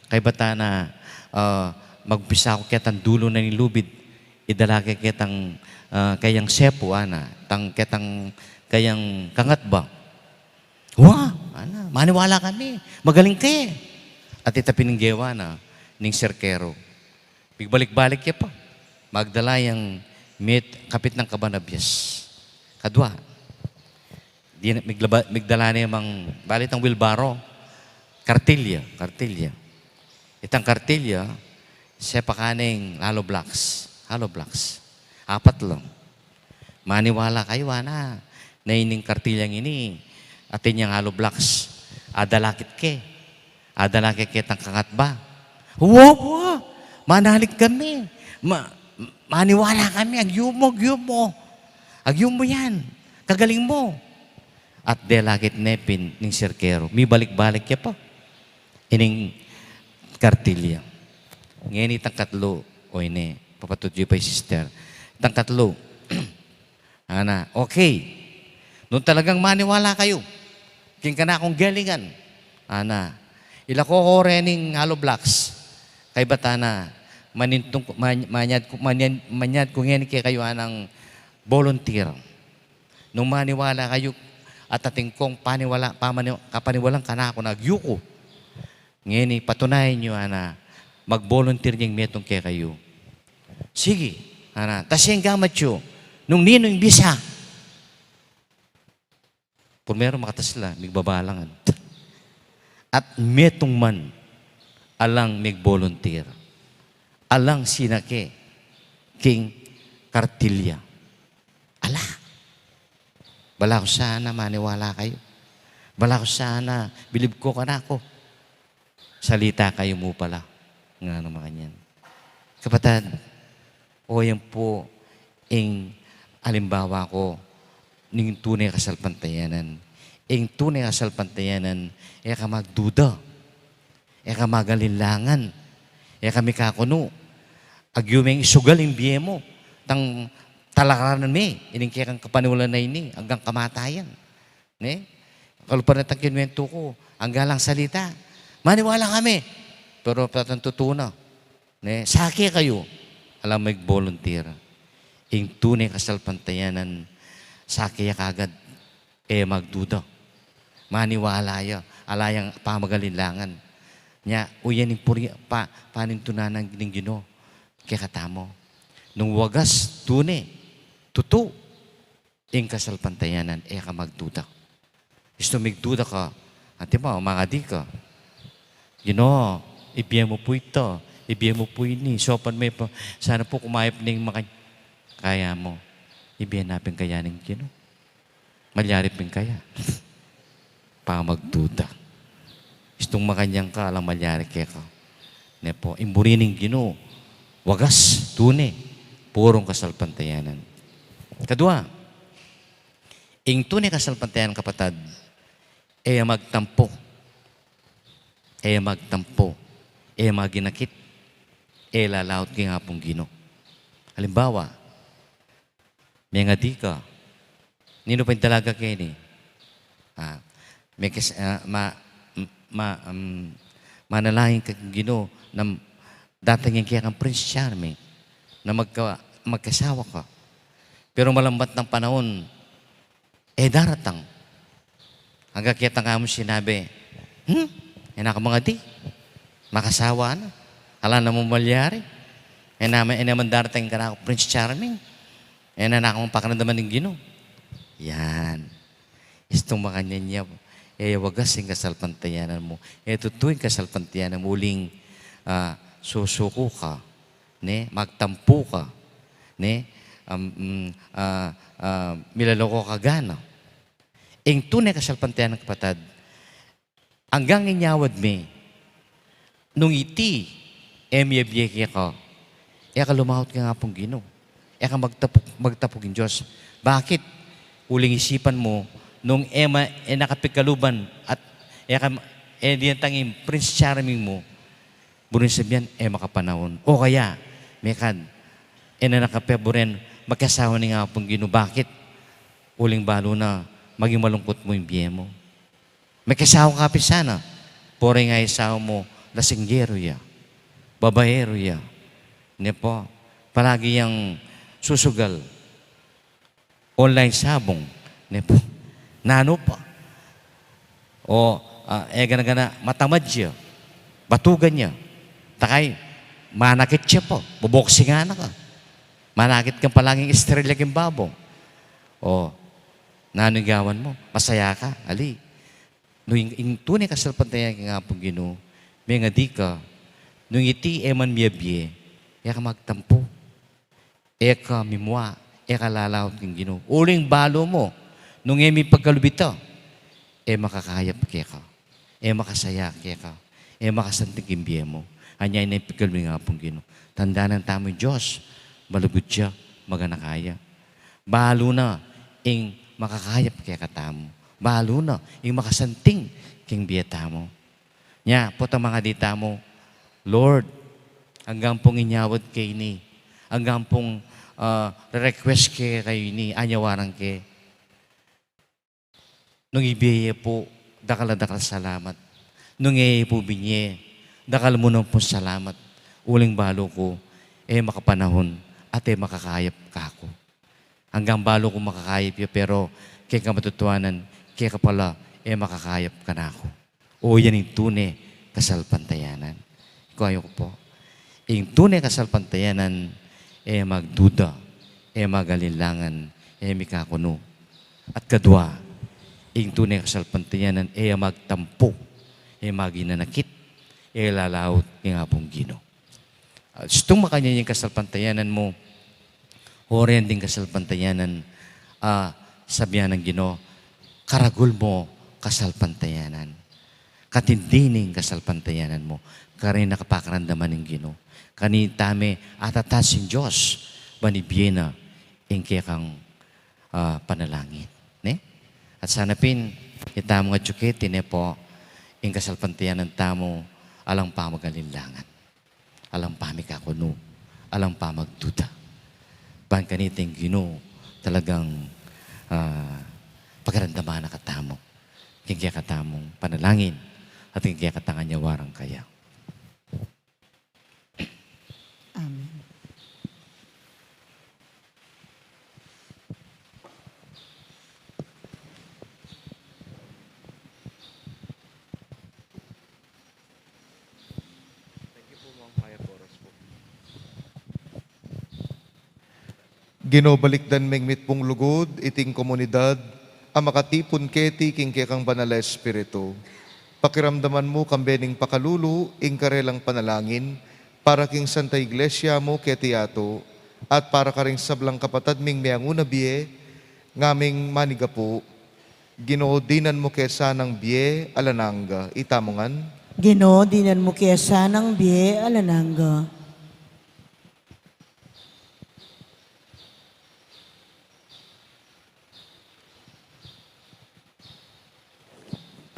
Kaybat ana, ah, magumpisa ku ketang dulu na ning lubid, idala ke ketang, ah, kayang sepu, ana, tang ketang kayang kangatba." "Wa, ana, maniwala kami, magaling ke." At ita pin ing gewa na ning serkero. Migbalik-balik ya pa. Magdala yang met-, kapit nang kaban a bias. Kadwa. Di na, miglaba-, migdala ne mang, bale itang wheelbarrow. Kartilya, kartilya. Itang kartilya, sepakan neng hollow blocks. Hollow blocks. Apat la. "Maniwala kayu, ana, na ining kartilyang ini, atin yang hollow blocks. Adala ke ke. Adala ke ketang kangatba." "Wa, wa, manalig kami. Ma-, maniwala kami, agyu mu, agyu mu. Agyu mu yan. Kagaling mu." At dela ke ne pin ning serkero. Mibalik-balik ya pa ining kartilya. Ngeni itang katlu, o ini, papatudyu pa i sister. Itang katlu, ana, "Okay. Nung talagang maniwala kayu king kanakung galingan, ana, ilako ko reng hollow blocks. Kaybat ana, manintung ku, man-, manyad ku, manyan-, manyad ku ngeni kekayu anang volunteer. Nung maniwala kayu at atin kung paniwala, pamani-, kapaniwalan kanaku na agyu ku, ngeni patunayan yu, ana, mag-volunteer yang metung kekayu." "Sige," ana, "tas ing gamat yu, nung ninu ing bisa?" Primero makatas la, migbaba la ngan. At metung man, alang mig-volunteer. Alang sinake king kartilya. Ala. "Balaku sana maniwala kayu. Balaku sana bilib ko kanaku. Salita kayu mu pala." Ngana makanyan. Kapatad, o yan pu ing alimbawa ku ning tune kasalpantayanan. Ing tune kasalpantayanan, e ka magduda, e ka magalinlangan, e ka mikakunu. Agyu meng isugal ing bie mu, tang talakaran me ining kekang kapaniwalan a ini anggang kamatayan. Ne? Kalupa na tang kinuwentu ku, angga lang salita. Maniwala kami. Pero patang tutu na. Ne? Sake kayu. Alam mo, ig volunteer. Ing tune kasalpantayanan, sake ya kagad. E magduda. Maniwala ya. Ala yang pamagalinlangan. Nya, uyan ing puri, pa, panintunan ning Ginu kekatamu. Nung wagas, tune, tutu, ing kasalpantayanan, e ka magduda. Istu migduda ka, anti mo, mangadi ka. Ginu, ibie mu pu ita, ibie mu pu ini, saupan me pa, sana pu kumayap ning makan-, kaya mu, ibie na pin kaya ning Ginu. Malyari pin kaya. Pamagduda. Istung makanyan ka, alang malyari keka. Ne pu, ing buri ning Ginu, wagas, tune, purung kasalpantayanan. Kadua, ing tune kasalpantayanan, kapatad, e magtampu. E magtampu. E maginakit. E lalaut king Apung Ginu. Halimbawa, mengadi ka. Ninu pa ing dalaga keni? Ah, mekes-, ah, ma-, ma-, um, manalangin ka king Ginu na datang ing kekang Prince Charming na magka-, magkasawa ka. Pero malambat nang panaun, e daratang. Angga ketang kamu sinabi, "Hmm? E na ka mangadi? Makasawa na. Ala na mu malyari. E na, e na man daratang kanaku Prince Charming. E na, na ku pakiramdaman ing Ginu." Yan. Istung makanyan ya, e wagas ing kasalpantayanan mu. E tutu ing kasalpantayanan mu uling, ah, susuku ka, ne? Magtampu ka, ne? Um, mm, ah, ah, milaloko ka gana. Ing tune kasalpantayanan, kapatad, anggang inyawad me, nung iti e miyabie keka, e ka lumaut king Apung Ginu. E ka magtapu-, magtapu king Dios. Bakit? Uling isipan mu, nung e ma-, e na ka pigkaluban at e ka, e diyantang ing Prince Charming mu, buring sabian, e makapanaun. O kaya, mekad, e na na ka pe buren makasawa ning Apung Ginu. Bakit? Uling balu na, maging malungkut mu ing bie mu. Makasawa ka pin sana, pero ing asawa mu, lasinggero ya, babaero ya. Ne pu, palagi yang susugal. Online sabong, ne pu. Nanu pa? O, ah, e gana-gana matamad ya, batugan ya. Takay, manakit ya pa, buboksingan na ka. Manakit kang palaging estrella king babo. O, nanu ing gawan mu? Masaya ka? Ali. Nung ing, ing tune kasalpantayanan king Apung Ginu, mengadi ka, nung iti e man miyabie, e ka magtampu. E ka mimua, e ka lalaut king Ginu. Uling balu mu, nung e mipagkalub ita, e makakayap keka, e makasaya keka, e makasanting king bie mu. Anya ing pigkalub ning Apung Ginu. Tandanan tamu ing Dios, malugud ya, maganaka ya. Balu na ing makakayap kekatamu. Balu na ing makasanting king bie tamu. Nya, potang mangadi tamu, Lord, anggang pung inyawad ke ini, anggang pung, ah, re-request ke kayu ini, anyawaran ke. Nung ibie ye pu, dakal a dakal a salamat. Nung e ye pu binie, dakal mu naman pung salamat. Uling balu ku, e makapanahun at e makakayap kaku. Anggang balu kung makakayap ya, pero keng kamatutuanan, keka pala e makakayap kanaku. O, yan ing tune kasalpantayanan. Ikuayu ku pu, ing tune kasalpantayanan, e magduda, e magalinlangan, e mikakunu. At kadua, ing tune kasalpantayanan, e magtampu, e maginanakit, e lalaut king Apung Ginu. Ah, istung makanyan ing kasalpantayanan mu, o ren ding kasalpantayanan, ah, sabian nang Ginu, karagul mu kasalpantayanan. katindi ning kasalpantayanan mu, karin na kapakaramdaman ning Ginu. Kanita me atatas ing Dios, ban ibie na ing kekang, ah, panalangin. Ne? At sana pin, itamu nga tiyuke, tine po, ing kasalpantayanan tamu, alang pamagalinlangan. Alang pamikakunu, alang pamagduda. Ban kanita ing Ginu talagang, ah, pakaramdaman na katamu. King kekatamung panalangin at king kekatang anyawarang kaya. Amen. Ginu, balikdan meng mitmung lugud iting komunidad a makatipun keti king kekang Banal a Espiritu. Pakiramdaman mu kambe ning pakalulu ing karelang panalangin para king Santa Iglesia mu keti yatu, at para karing sablang kapatad ming meangu na bie, ngaming manigapu. Ginu, dinan mu ke sanang bie alang angga. Itamu ngan. Ginu, dinan mu ke sanang bie alang angga.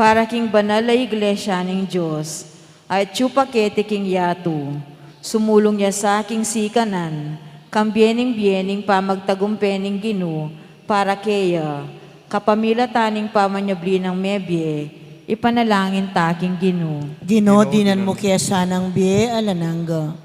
Para king banal a Iglesia ning Dios, a atyu pa keti king yatu, sumulung ya sa king sikanan, kambe ning bie ning pamagtagumpe ning Ginu, para keya, kapamilatan ning pamanyubli nang mebie, ipanalangin ta king Ginu. Ginu, dinan mu ke sanang bie alang angga.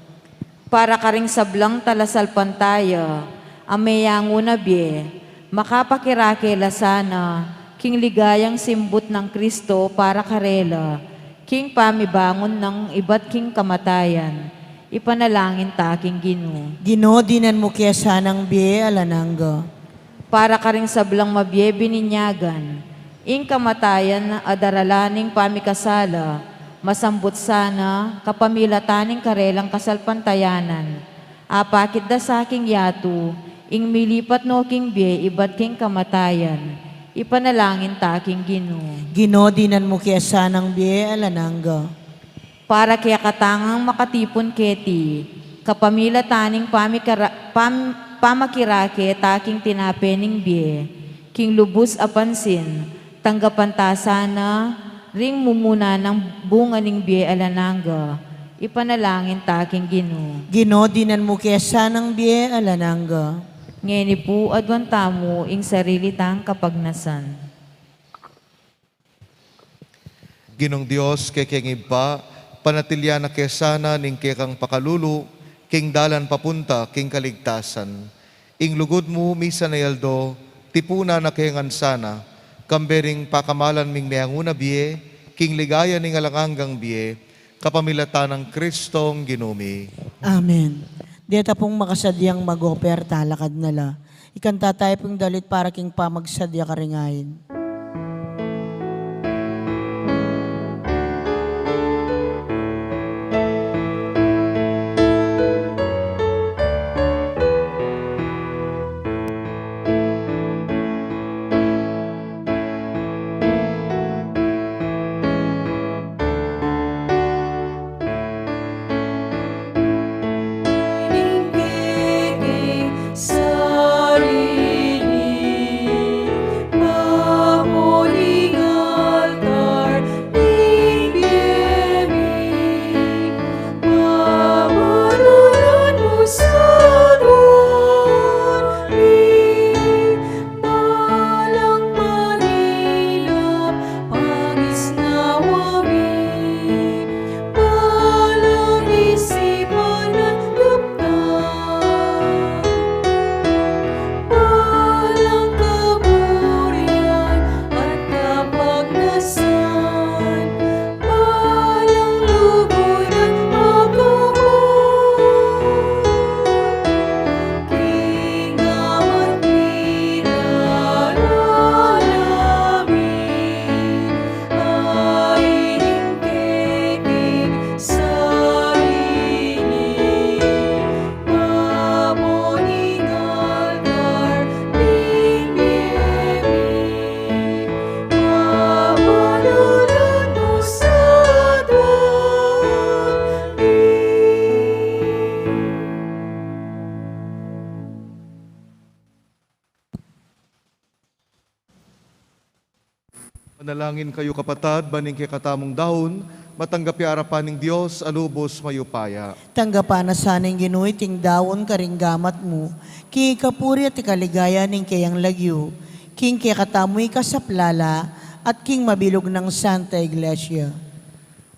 Para karing sablang talasalpantaya a meangu na bie, makapakirake la sana king ligayang simbut nang Kristo para karela, king pamibangun nang ibat king kamatayan, ipanalangin ta king Ginu. Ginu, dinan mu ke sanang bie alang angga. Para karing sablang mabie bininyagan, ing kamatayan a daralan ning pamikasala, masambut sana kapamilatan ning karelang kasalpantayanan. Apakit da sa king yatu, ing milipat no king bie ibat king kamatayan, ipanalangin ta king Ginu. Ginu, dinan mu ke sanang bie alang angga. Para kekatang makatipun keti, kapamilatan ning pamikara-, pam-, pamakirake ta king tinape ning bie, king lubus a pansin, tanggapan ta sana ring mumuna nang bunga ning bie alang angga, ipanalangin ta king Ginu. Ginu, dinan mu ke sanang bie alang angga. Ngeni pu, aduan tamu ing sarili tang kapagnasan. Ginung Dios, kekeng Ibpa, panatilian na ke sana ning kekang pakalulu king dalan papunta king kaligtasan. Ing lugud mu misan a aldo, tipunan na ke ngan sana, kambe ning pakamalan ming meangu na bie, king ligaya ning alang anggang bie, kapamilatan nang Kristong Ginu mi. Amen. Deta pung makasadyang mag-offer, talakad na la. Ikanta tayu pung dalit para king pamagsadya karing ain. Manalangin kayu, kapatad, ban ing kekatamung daun matanggap ya arapan ning Dios a lubus mayupaya. Tanggapan na sana ning Ginu iting daun karing gamat mu, king ikapuri at ikaligaya ning keyang lagyu, king kekatamung ikasaplala at king mabilug nang Santa Iglesia.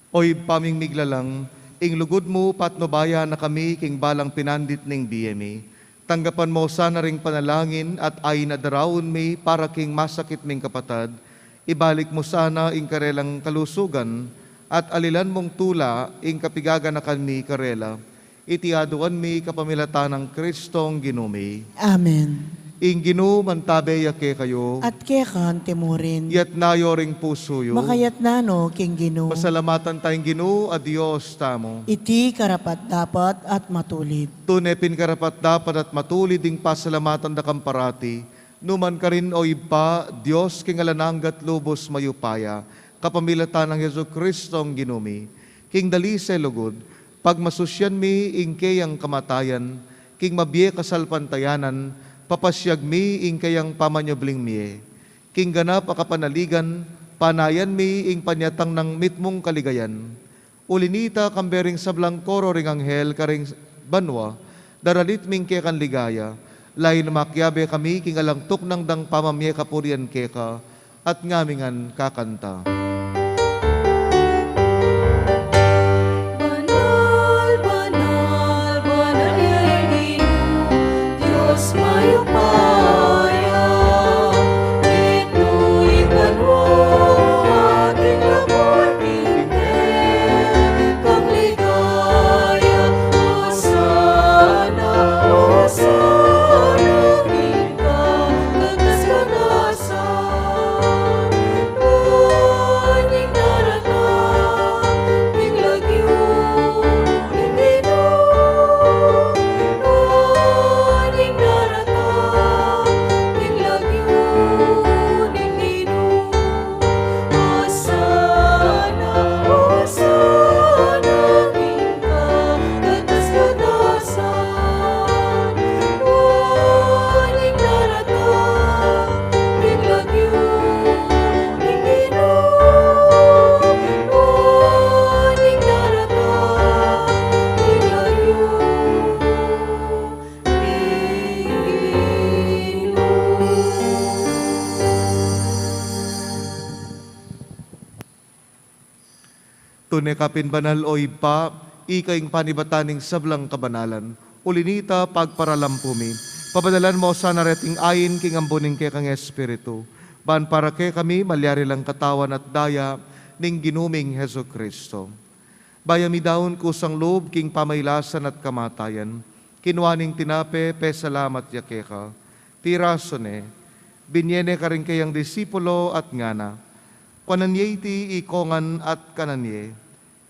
O Ibpa ming miglalang, ing lugud mu patnubayan na kami king balang pinandit ning bie mi. Tanggapan mu sana ring panalangin at ain a daraun mi para king masakit ming kapatad. Ibalik mu sana ing karelang kalusugan at alilan mung tula ing kapigaganakan mi karela. Iti aduan mi kapamilatan nang Kristong Ginu mi. Amen. Ing Ginu mantabe ya kekayu. At keka mu rin. Itas yu ring pusu yu. Makaitas no king Ginu. Pasalamatan taya ing Ginu a Dios tamu. Iti karapat-dapat at matulid. Tune pin karapat-dapat at matulid ing pasalamatan da kang parati, nukarin man, o Ibpa, Dios king alang angga at lubus mayupaya, kapamilatan nang Jesucristong Ginu mi. King dalise lugud, pagmasusyan mi ing keyang kamatayan, king mabie kasalpantayanan, papasiag mi ing keyang pamanyubling mie. King ganap a kapanaligan, panayan mi ing panyatang nang mitmung kaligayan. Uli na nita, kambe ring sablang koro ring anghel karing banua, daralit mi ing kekang ligaya, lalu na makiabe kami king alang tuknang dang pamamie kapurian keka, at ngamingan kakanta. Banal, banal, banal ya ing Ginu, Dios mayupaya, mitmu ing banua at ing lagyu king kekang ligaya. Hosana, Hosana, king kakatas-katasan. Nuan ing daratang king lagyu ning Ginu, nuan ing daratang king lagyu ning Ginu. Hosana, Hosana, king kakatas-katasan. Nuan ing daratang king lagyu ning Ginu, nuan ing daratang king lagyu ning Ginu. Tune ka pin banal, o Ibpa, ika ing panibatan ning sablang kabanalan. Uli na nita, pagparalampu mi, pabanalan mu sana reting ain king ambun ning kekang Espiritu, ban para kekami malyari lang katawan at daya ning Ginu ming Jesucristo. Bayu ya midaun kusang lub king pamailasan at kamatayan, kinua ne ing tinape, pesalamat ya keka, pirasu ne, binie ne karing keyang disipulo at ngana: Kuanan ye iti ikongan at kanan ye,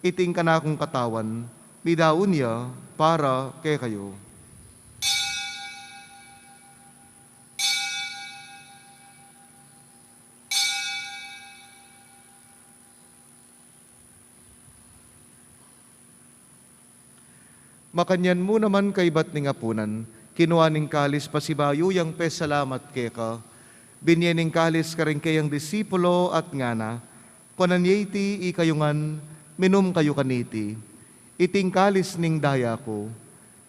iti ing kanakung katawan, midaun ya para kekayu. Makanyan mu naman kaibat ning apunan, kinua ne ing kalis pasibayu yang pesalamat keka, binie ne ing kalis karing keyang disipulo at ngana: Kuanan ye iti ikayu ngan, minum kayu kaniti, iti ing kalis ning daya ku,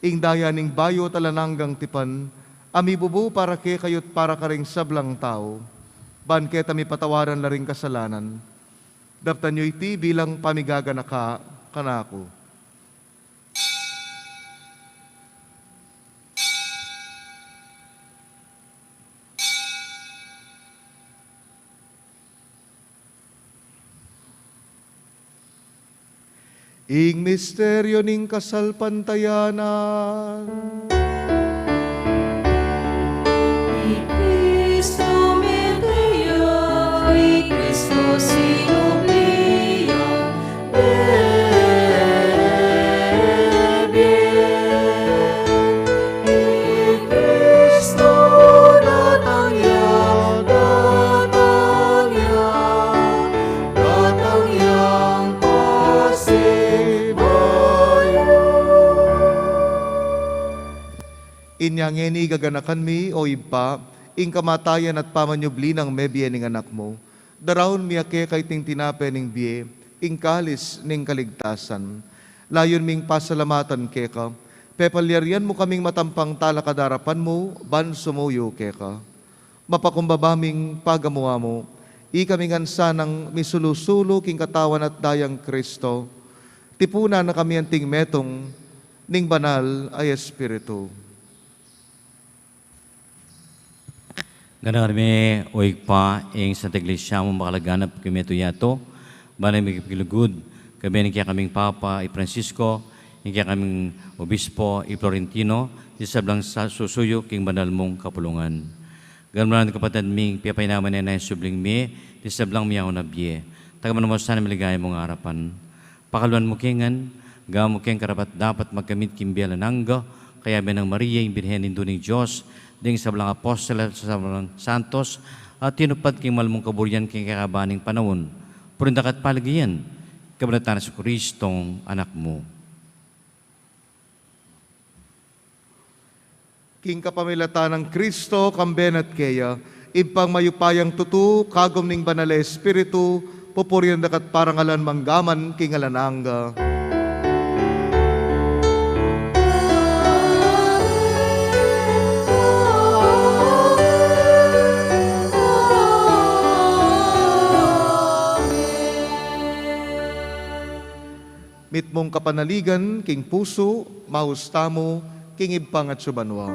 ing daya ning bayu at alang anggang tipan, a mibubu para kekayu at para karing sablang tau, ban keta mipatawaran la ring kasalanan. Daptan yu iti bilang pamigaganaka kanaku. Ing misteryu ning kasalpantayanan. I Kristo mete ya, i Kristo sinubli ya, bibie. I Kristo datang ya, datang ya, datang yang pasibayu. Inya ngeni gaganakan mi, o Ibpa, ing kamatayan at pamanyubli nang mebie ning Anak mu. Daraun mi keka iting tinape ning bie, ing kalis ning kaligtasan. Layun ming pasalamatan keka, pepalyarian mu kaming matampang talakad arapan mu, ban sumuyu keka. Mapakumbaba ming pagamu-amu, ikami ngan sanang misulu-sulu king katawan at dayang Kristo, tipunan na kami anting metung ning Banal a Espiritu. Ganaka mi, o Ibpa, ing Santa Iglesia mu makalaganap king metung yatu, ban na mikipagkalugud, kayabe ning kekaming Papa, i Francisco, ing kekaming Obispo, i Florentino, ding sablang sa-, susuyu king banal mung kapulungan. Ganaka mu rin, kapatad mi, ing pepaynaman na ing subling mie, ding sablang miyaun a bie. Tagaman mu sana ing maligaya mung arapan. Pakaluan mu ke ngan, gawan mu keng karapat-dapat magkamit king bie alang angga, kayabe nang Maria, ing Birhen Indu ning Dios, ding sablang apostol at sablang santos, a tinupad king mal mung kaburian king kekaban ning panaun. Purian daka at paligayan, kabanalan na Jesucristong Anak mu. King kapamilatan nang Kristo, kambe na at keya, Ibpang mayupayang tutu, kagum ning Banal a Espiritu, pupurian daka at parangalan manggaman king alang angga. Mitmung kapanaligan king pusu, maus tamu king Ibpang atsu banua.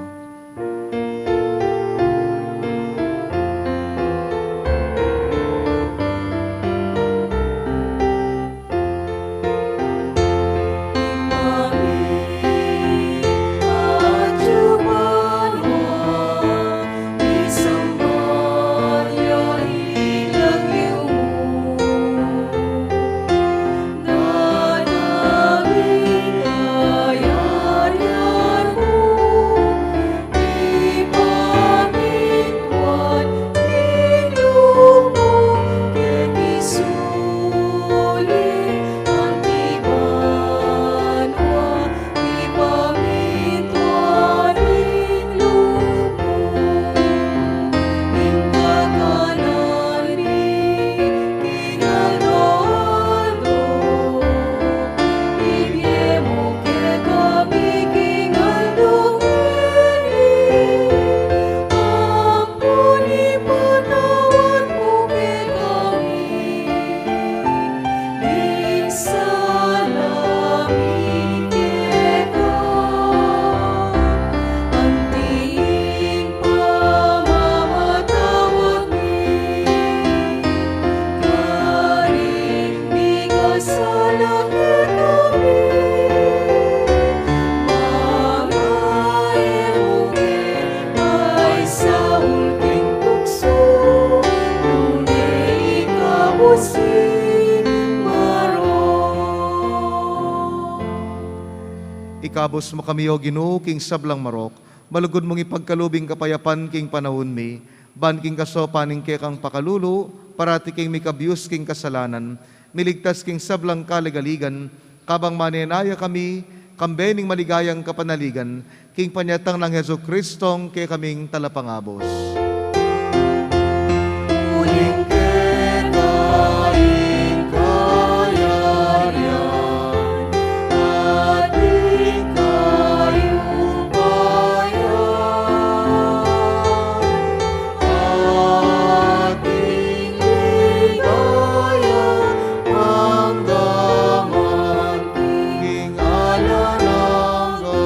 Ikabus mu kami, O Ginu, king sablang marok, malugud mung ipagkalub ing kapayapan king panaun mi, ban king kasaupan ning kekang pakalulu, parati kaming mikabius king kasalanan, miligtas king sablang kaligaligan, kabang manenaya kami, kambe ning maligayang kapanaligan, king panyatang nang Jesucristong kekaming Talapangabus. Uling keka ing kayarian, at ing kayupayan, at ing ligaya, manggaman king alang angga.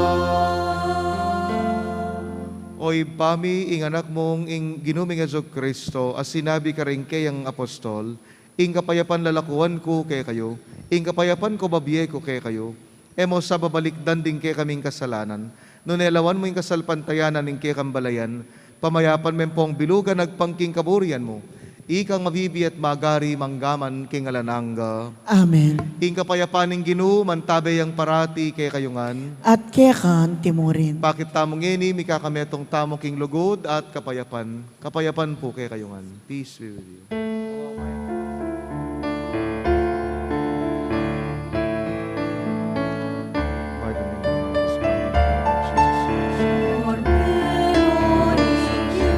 O Ibpa mi, ing Anak mung ing Ginu ming Jesucristo, a sinabi karing keyang apostol, ing kapayapan lalakuan ku kekayu, ing kapayapan ku bibie ku kekayu, e mu sa babalikdan ding kekaming kasalanan, nune lawan mu ing kasalpantayanan ning kekang balayan, pamayapan me ampong bilugan agpang king kaburian mu, ikang mabibie at magari manggaman king alang angga. Amen. Ing kapayapan ning Ginu, mantabe yang parati kekayu ngan. At keka antimurin. Pakit tamu ngeni, mikakametung tamu king lugud at kapayapan. Kapayapan pu kekayu ngan. Peace be with you. By the name of the Father, and of the Son, and of the Holy Spirit.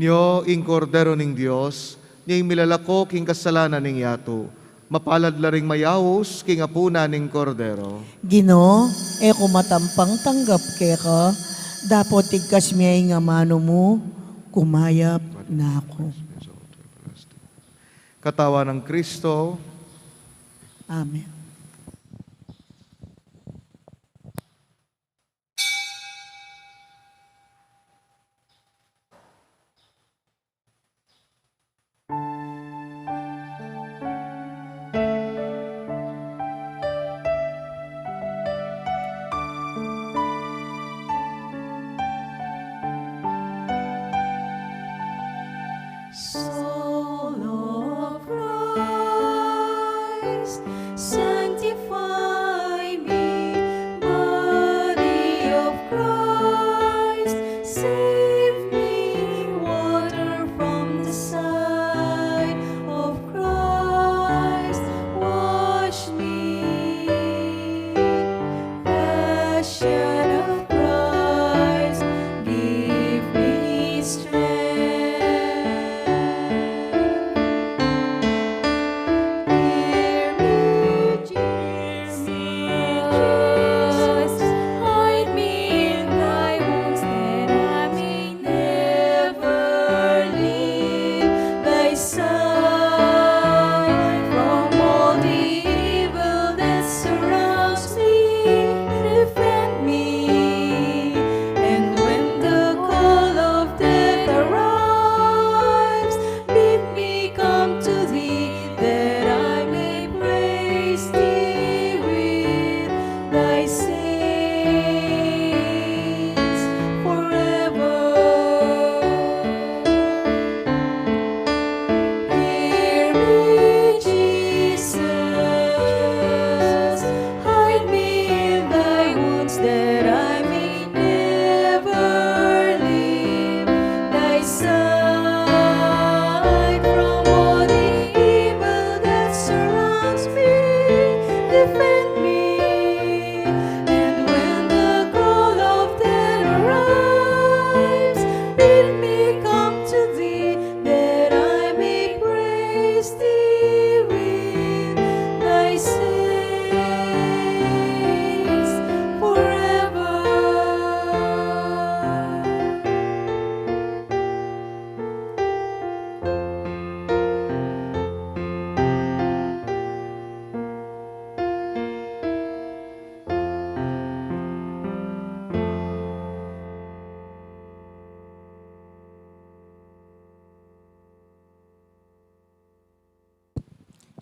Nyo ing Kordero ning Dios, ning milalako king kasalanan ning yatu. Mapalad la ring mayaus king apunan ning Kordero. Ginu, e ku matampang tanggap keka, dapot igkas me ing amanu mu, kumayap na ku. Katawan nang Kristo. Amen. Soul of Christ, sanctify me. Body of Christ, save me. Water from the side of Christ, wash me. Passion of Christ, give me strength. Hear me, Jesus. Hide me in thy wounds that I may never leave thy side. From all the evil that surrounds me, defend me. And when the call of death arrives, bid me come to thee, that I may praise thee with thy saints forever. Hear me, Jesus. Hide me in thy wounds, that I may never leave thy side. From all the evil that surrounds me, defend me. And when the call of death arrives, bid me come to thee, that I may praise thee with thy saints forever.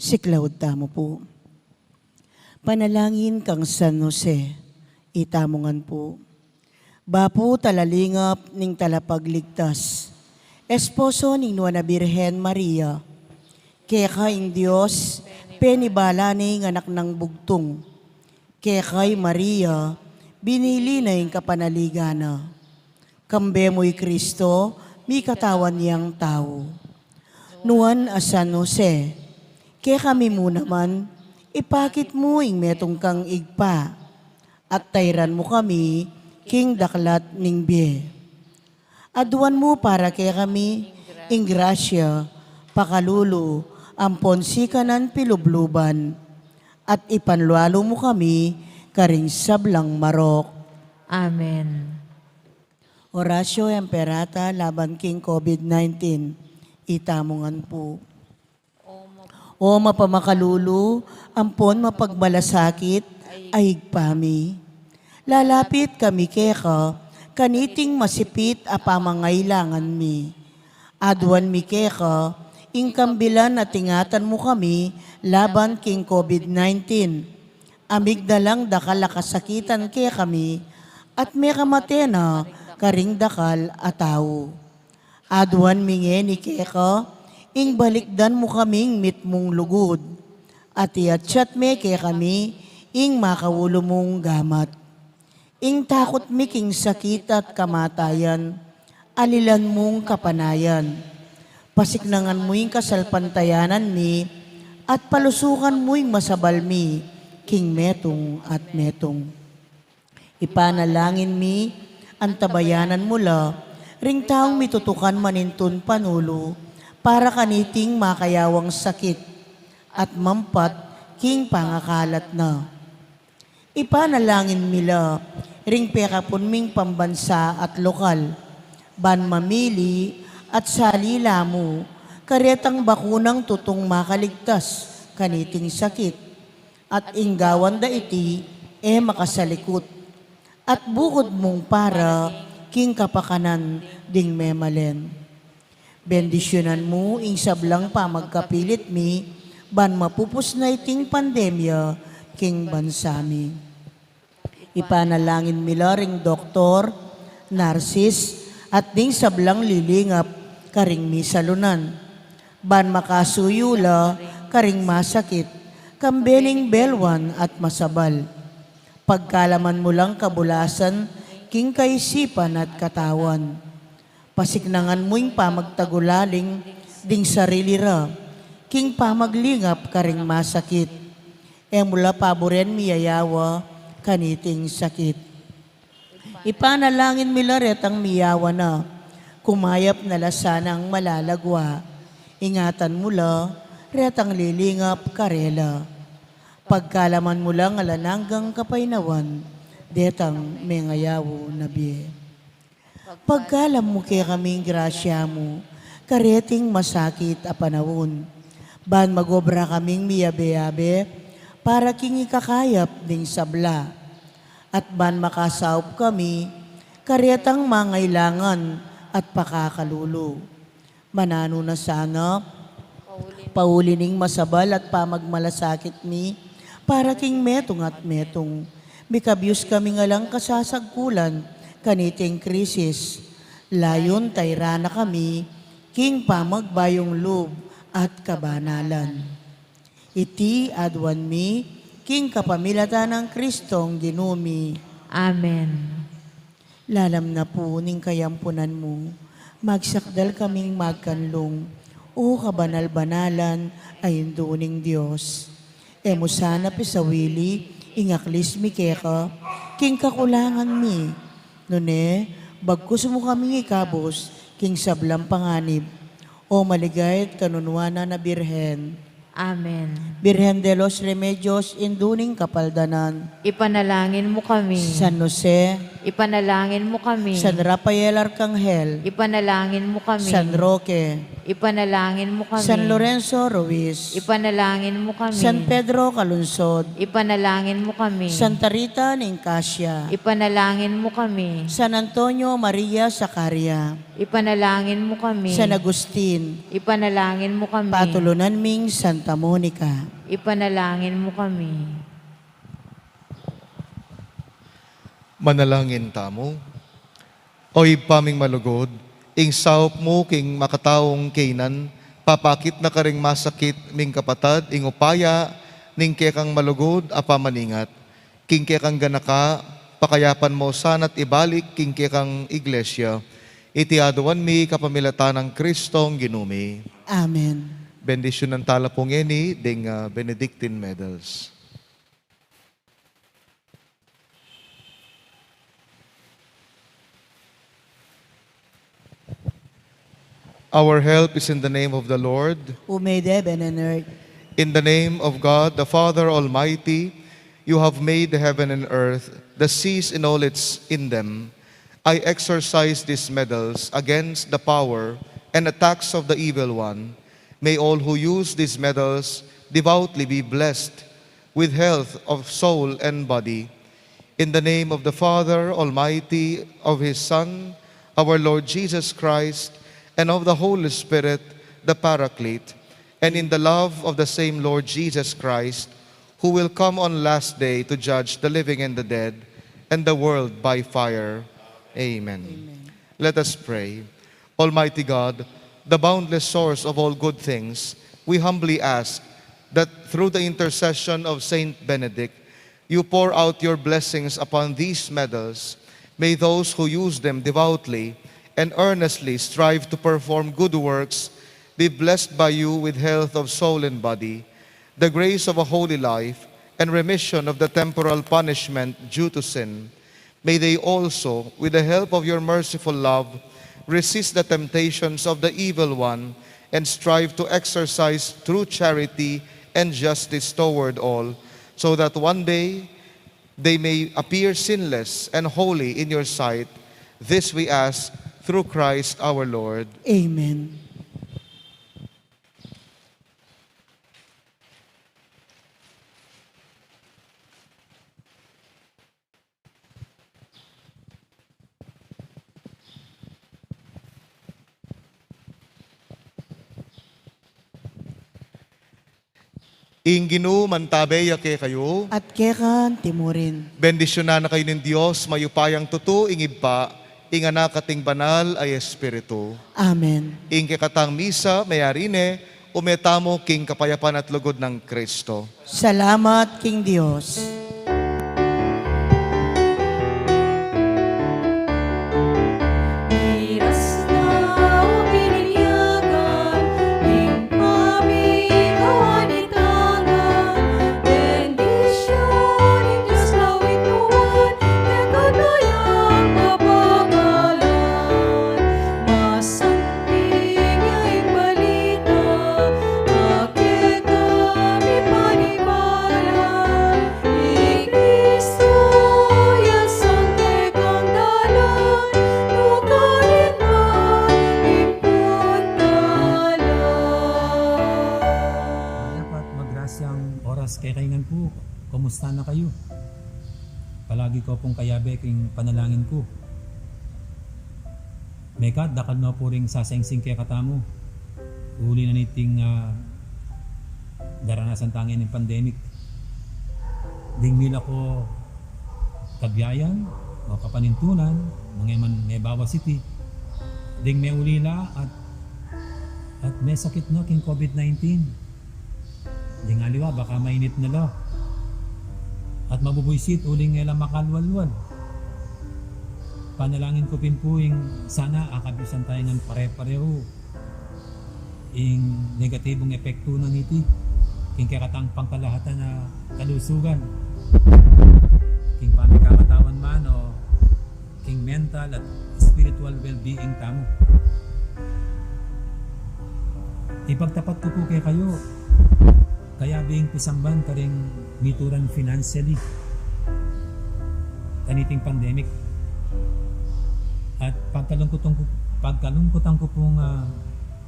Siklaud tamu pu. Panalangin kang San Jose, itamu ngan pu. Bapu talalingap ning Talapagligtas, esposo ning Nuan a Birhen Maria, keka ing Dios penibala ne ing Anak nang Bugtung. Keka i Maria, binili na ing kapanaligan na. Kambe mu i Kristo, mikatawan yang tau. Nuan a San Jose, kekami mu naman, ipakit mu ing metung kang Ibpa, at tairan mu kami king daklat ning bie. Aduan mu para kekami ing grasya, pakalulu, ampon sikanan pilubluban, at ipanlualu mu kami karing sablang marok. Amen. Oratio Imperata laban king COVID nineteen. Itamu ngan pu. O mapamakalulu ampon mapagmalasakit a Ibpa mi, lalapit kami keka kaniting masipit a pamangailangan mi. Aduan mi keka ing kambilan at ingatan mu kami laban king COVID nineteen. Amigdalang dakal a kasakitan kekami, at mekamate na karing dakal a tau. Aduan mi ngeni keka, ing balikdan mu kaming mitmung lugud, at iatsat me kekami ing makaulu mung gamat. Ing takut mi king sakit at kamatayan, alilan mung kapanayan. Pasiknangan mu ing kasalpantayanan mi, at palusukan mu ing masabal mi king metung at metung. Ipanalangin mi, antabayanan mu la Ring taung mitutukan manintun panulu para kaniting makayawang sakit at mampat king pangakalat na. Ipanalangin mi la ring pekapun ming pambansa at lokal, ban mamili at sali la mu karetang bakunang tutung makaligtas kaniting sakit, at ing gawan da iti e makasalikut, at bukud mung para king kapakanan ding memalen. Bendisyunan mu ing sablang pamagkapilit mi, ban mapupus na iting pandemya king bansa mi. Ipanalangin mi la ring doktor, narsis, at ding sablang lilingap karing misalunan, ban makasuyu la karing masakit, kambe ning belwan at masabal. Pagkalaman mu lang kabulasan king kaisipan at katawan. Pasiknangan mu ing pamagtagulaling ding sarili ra king pamaglingap karing masakit. E mu la paburen miyayawa kaniting sakit. Ipanalangin mi la retang miyawa na, kumayap na la sanang malalagwa. Ingatan mu la retang lilingap karela. Pagkalaman mu lang alang anggang kapaynawan detang mengayaw na bie. Pagkalam mu kekaming grasya mu kareting masakit a panaun, ban magobra kaming miyabe-yabe para king ikakayap ding sabla, at ban makasaup kami karetang mangailangan at pakakalulu. Mananu na sana, pauli ning masabal at pamagmalasakit mi para king metung at metung, mikabyus kaming alang kasasagkulan kaniting krisis, layun tayran na kami king pamagbayung lub at kabanalan. Iti aduan mi king kapamilatan nang Kristong Ginu mi. Amen. Lalam na pu ning kayampunan mu, magsakdal kaming magkanlung, O kabanal-banalan a Indu ning Dios. E mu sana pisawili ing aklis mi keka king kakulangan mi. Nune, bagkus mu kaming ikabus king sablang panganib, O maligaya at kanunuanan a Birhen. Amen. Birhen de los Remedios, Indu ning Kapaldanan. Ipanalangin mu kami. San Jose. Ipanalangin mu kami. San Rafael Arkanghel. Ipanalangin mu kami. San Roque. Ipanalangin mu kami. San Lorenzo Ruiz. Ipanalangin mu kami. San Pedro Calungsod. Ipanalangin mu kami. Santa Rita ning Casia. Ipanalangin mu kami. San Antonio Maria Zaccaria. Ipanalangin mu kami. San Agustin. Ipanalangin mu kami. Patulunan ming Santa Monica. Ipanalangin mu kami. Manalangin tamu. O Ibpa ming malugud, ing saup mu king makataung kainan, papakit na karing masakit ming kapatad ing upaya ning kekang malugud a pamaningat. King kekang ganaka, pakayapan mu sanang ibalik king kekang Iglesia. Iti aduan mi kapamilatan nang Kristong Ginu mi. Amen. Bendisyunan tala pu ngeni ding, ah, Benedictine medals. Our help is in the name of the Lord. Who made heaven and earth. In the name of God, the Father Almighty, you have made heaven and earth, the seas and all its in them. I exorcise these medals against the power and attacks of the evil one. May all who use these medals devoutly be blessed with health of soul and body. In the name of the Father Almighty, of his Son, our Lord Jesus Christ, and of the Holy Spirit, the Paraclete, and in the love of the same Lord Jesus Christ, who will come on last day to judge the living and the dead, and the world by fire. Amen. Amen. Let us pray. Almighty God, the boundless source of all good things, we humbly ask that through the intercession of Saint Benedict, you pour out your blessings upon these medals. May those who use them devoutly and earnestly strive to perform good works be blessed by you with health of soul and body, the grace of a holy life, and remission of the temporal punishment due to sin. May they also, with the help of your merciful love, resist the temptations of the evil one, and strive to exercise true charity and justice toward all, so that one day they may appear sinless and holy in your sight. This we ask through Christ our Lord. Amen. Ing Ginu mantabe ya kekayu. At keka naman murin. Bendisyunan na kayu ning Dios, mayupayang tutu, ing Ibpa, ing Anak, at ing Banal a Espiritu. Amen. Ing kekatang misa, meyari ne, ume tamu king kapayapan at lugud nang Kristo. Salamat king Dios. Miras na o bininyagan, ing pamigawa ni tangan, bendisyun ning Dios kawituan, kekatang kapakalan. Masanting ya ing balita, a kekami panibalan, i Kristo ya sangkekang dalan, tukarin man ing puntalan. Dapat magrasyang oras kekayu ngan pu. Kumusta na kayu? Palagi ko pung kayabe king panalangin ku. Mekad dakal no pu ring sasingsing kekatamu uli na niting, ah, daranasan tang pandemic. Ding mila ko kabiayan o kapanintunan, nung e man mebawas iti, ding meulila at, at mesakit na king COVID nineteen. Ding aliwa, baka mainit na la at mabubuisit uling e la makalwalwal. Panalangin ku pin pu ing sana akabisan tayu ngan pare-parehu ing negatibung epektu na niti king kekatang pangkalahatan a kalusugan, king pamikakatawan man o king mental at spiritual well-being tamu. Ipagtapat ku pu kekayu, kayabe ing pisamban karing mituran financially kaniting pandemic. At pagkalungkutan ku, pagkalungkutan ku pung, ah,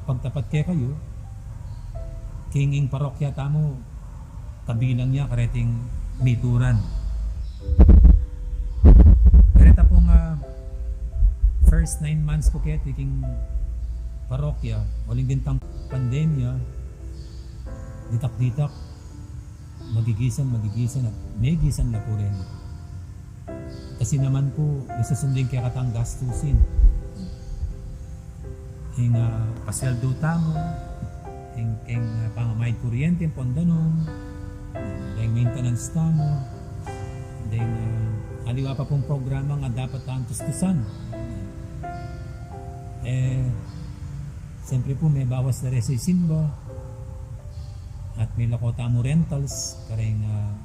pagtapat kekayu, king ing parokya tamu, kabilang ya kareting mituran. Kareta pung, ah, first nine months ku keti king parokya, uling dintang pandemya, ditak-ditak, magigisan, magigisan, at megisan na pu reni. Kasi naman pu, isusundu ing kekatang gastusin. Ing, ah, pasweldu tamu, ing, ing, ah, pamamayad kuryente, ing pon danum, ing maintenance tamu, ing, ah, aliwa pa pung programa nga dapat tang tustusan. E, siyempre pu, mebawas la reng sisimba. At milako tamu rentals, kareng, ah,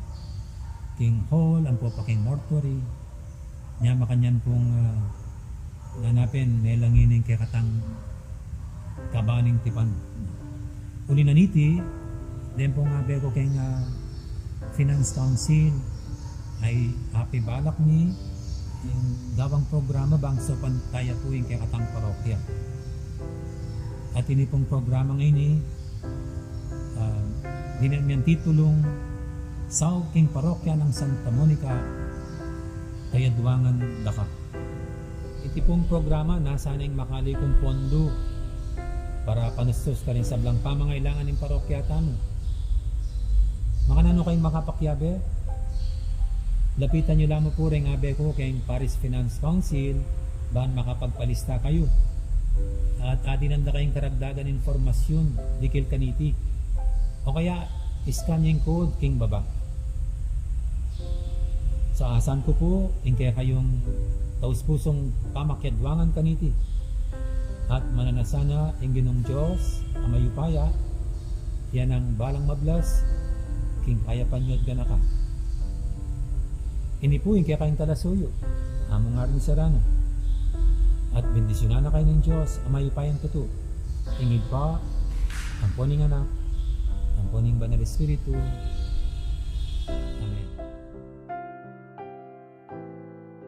king hall, ampo pa king mortuary. Nya makanyan pung, ah, nanu pin, melangi ning kekatang kabaning tipan. Uli na niti, deng pung abe ku keng, ah, Finance Council, a apibalak mi ing gawang programa bang saupan taya pu ing kekatang parokya. At ini pung programa ngeni, ah, dinan mi titulung Saup king Parokya nang Santa Monica, Kayadwangan, Daka. Iti pung programa, nasa na ing makali kung pondo para panustus karing sablang pamangailangan ning parokya tamu. Makananu kayung makapakiabe? Lapitan yu la mu pu reng abe ku keng Parish Finance Council, ban makapagpalista kayu. At adinan da kayung karagdagan impormasyun dikil kaniti. O kaya, scan yu ing code king baba. Saasan ku pu ing kekayung taus-pusung pamakiadwangan kaniti. At mananasana ing Ginung Dios a mayupaya, yang balang mablas, king kayapan yu at ganaka. Ini pu ing kekayung talasuyu, Among Arnie Serrano. At bendisyunan na kayu ning Dios a mayupayang tutu, ing Ibpa, ampo ning Anak, ampo ning Banal Espiritu. Amen.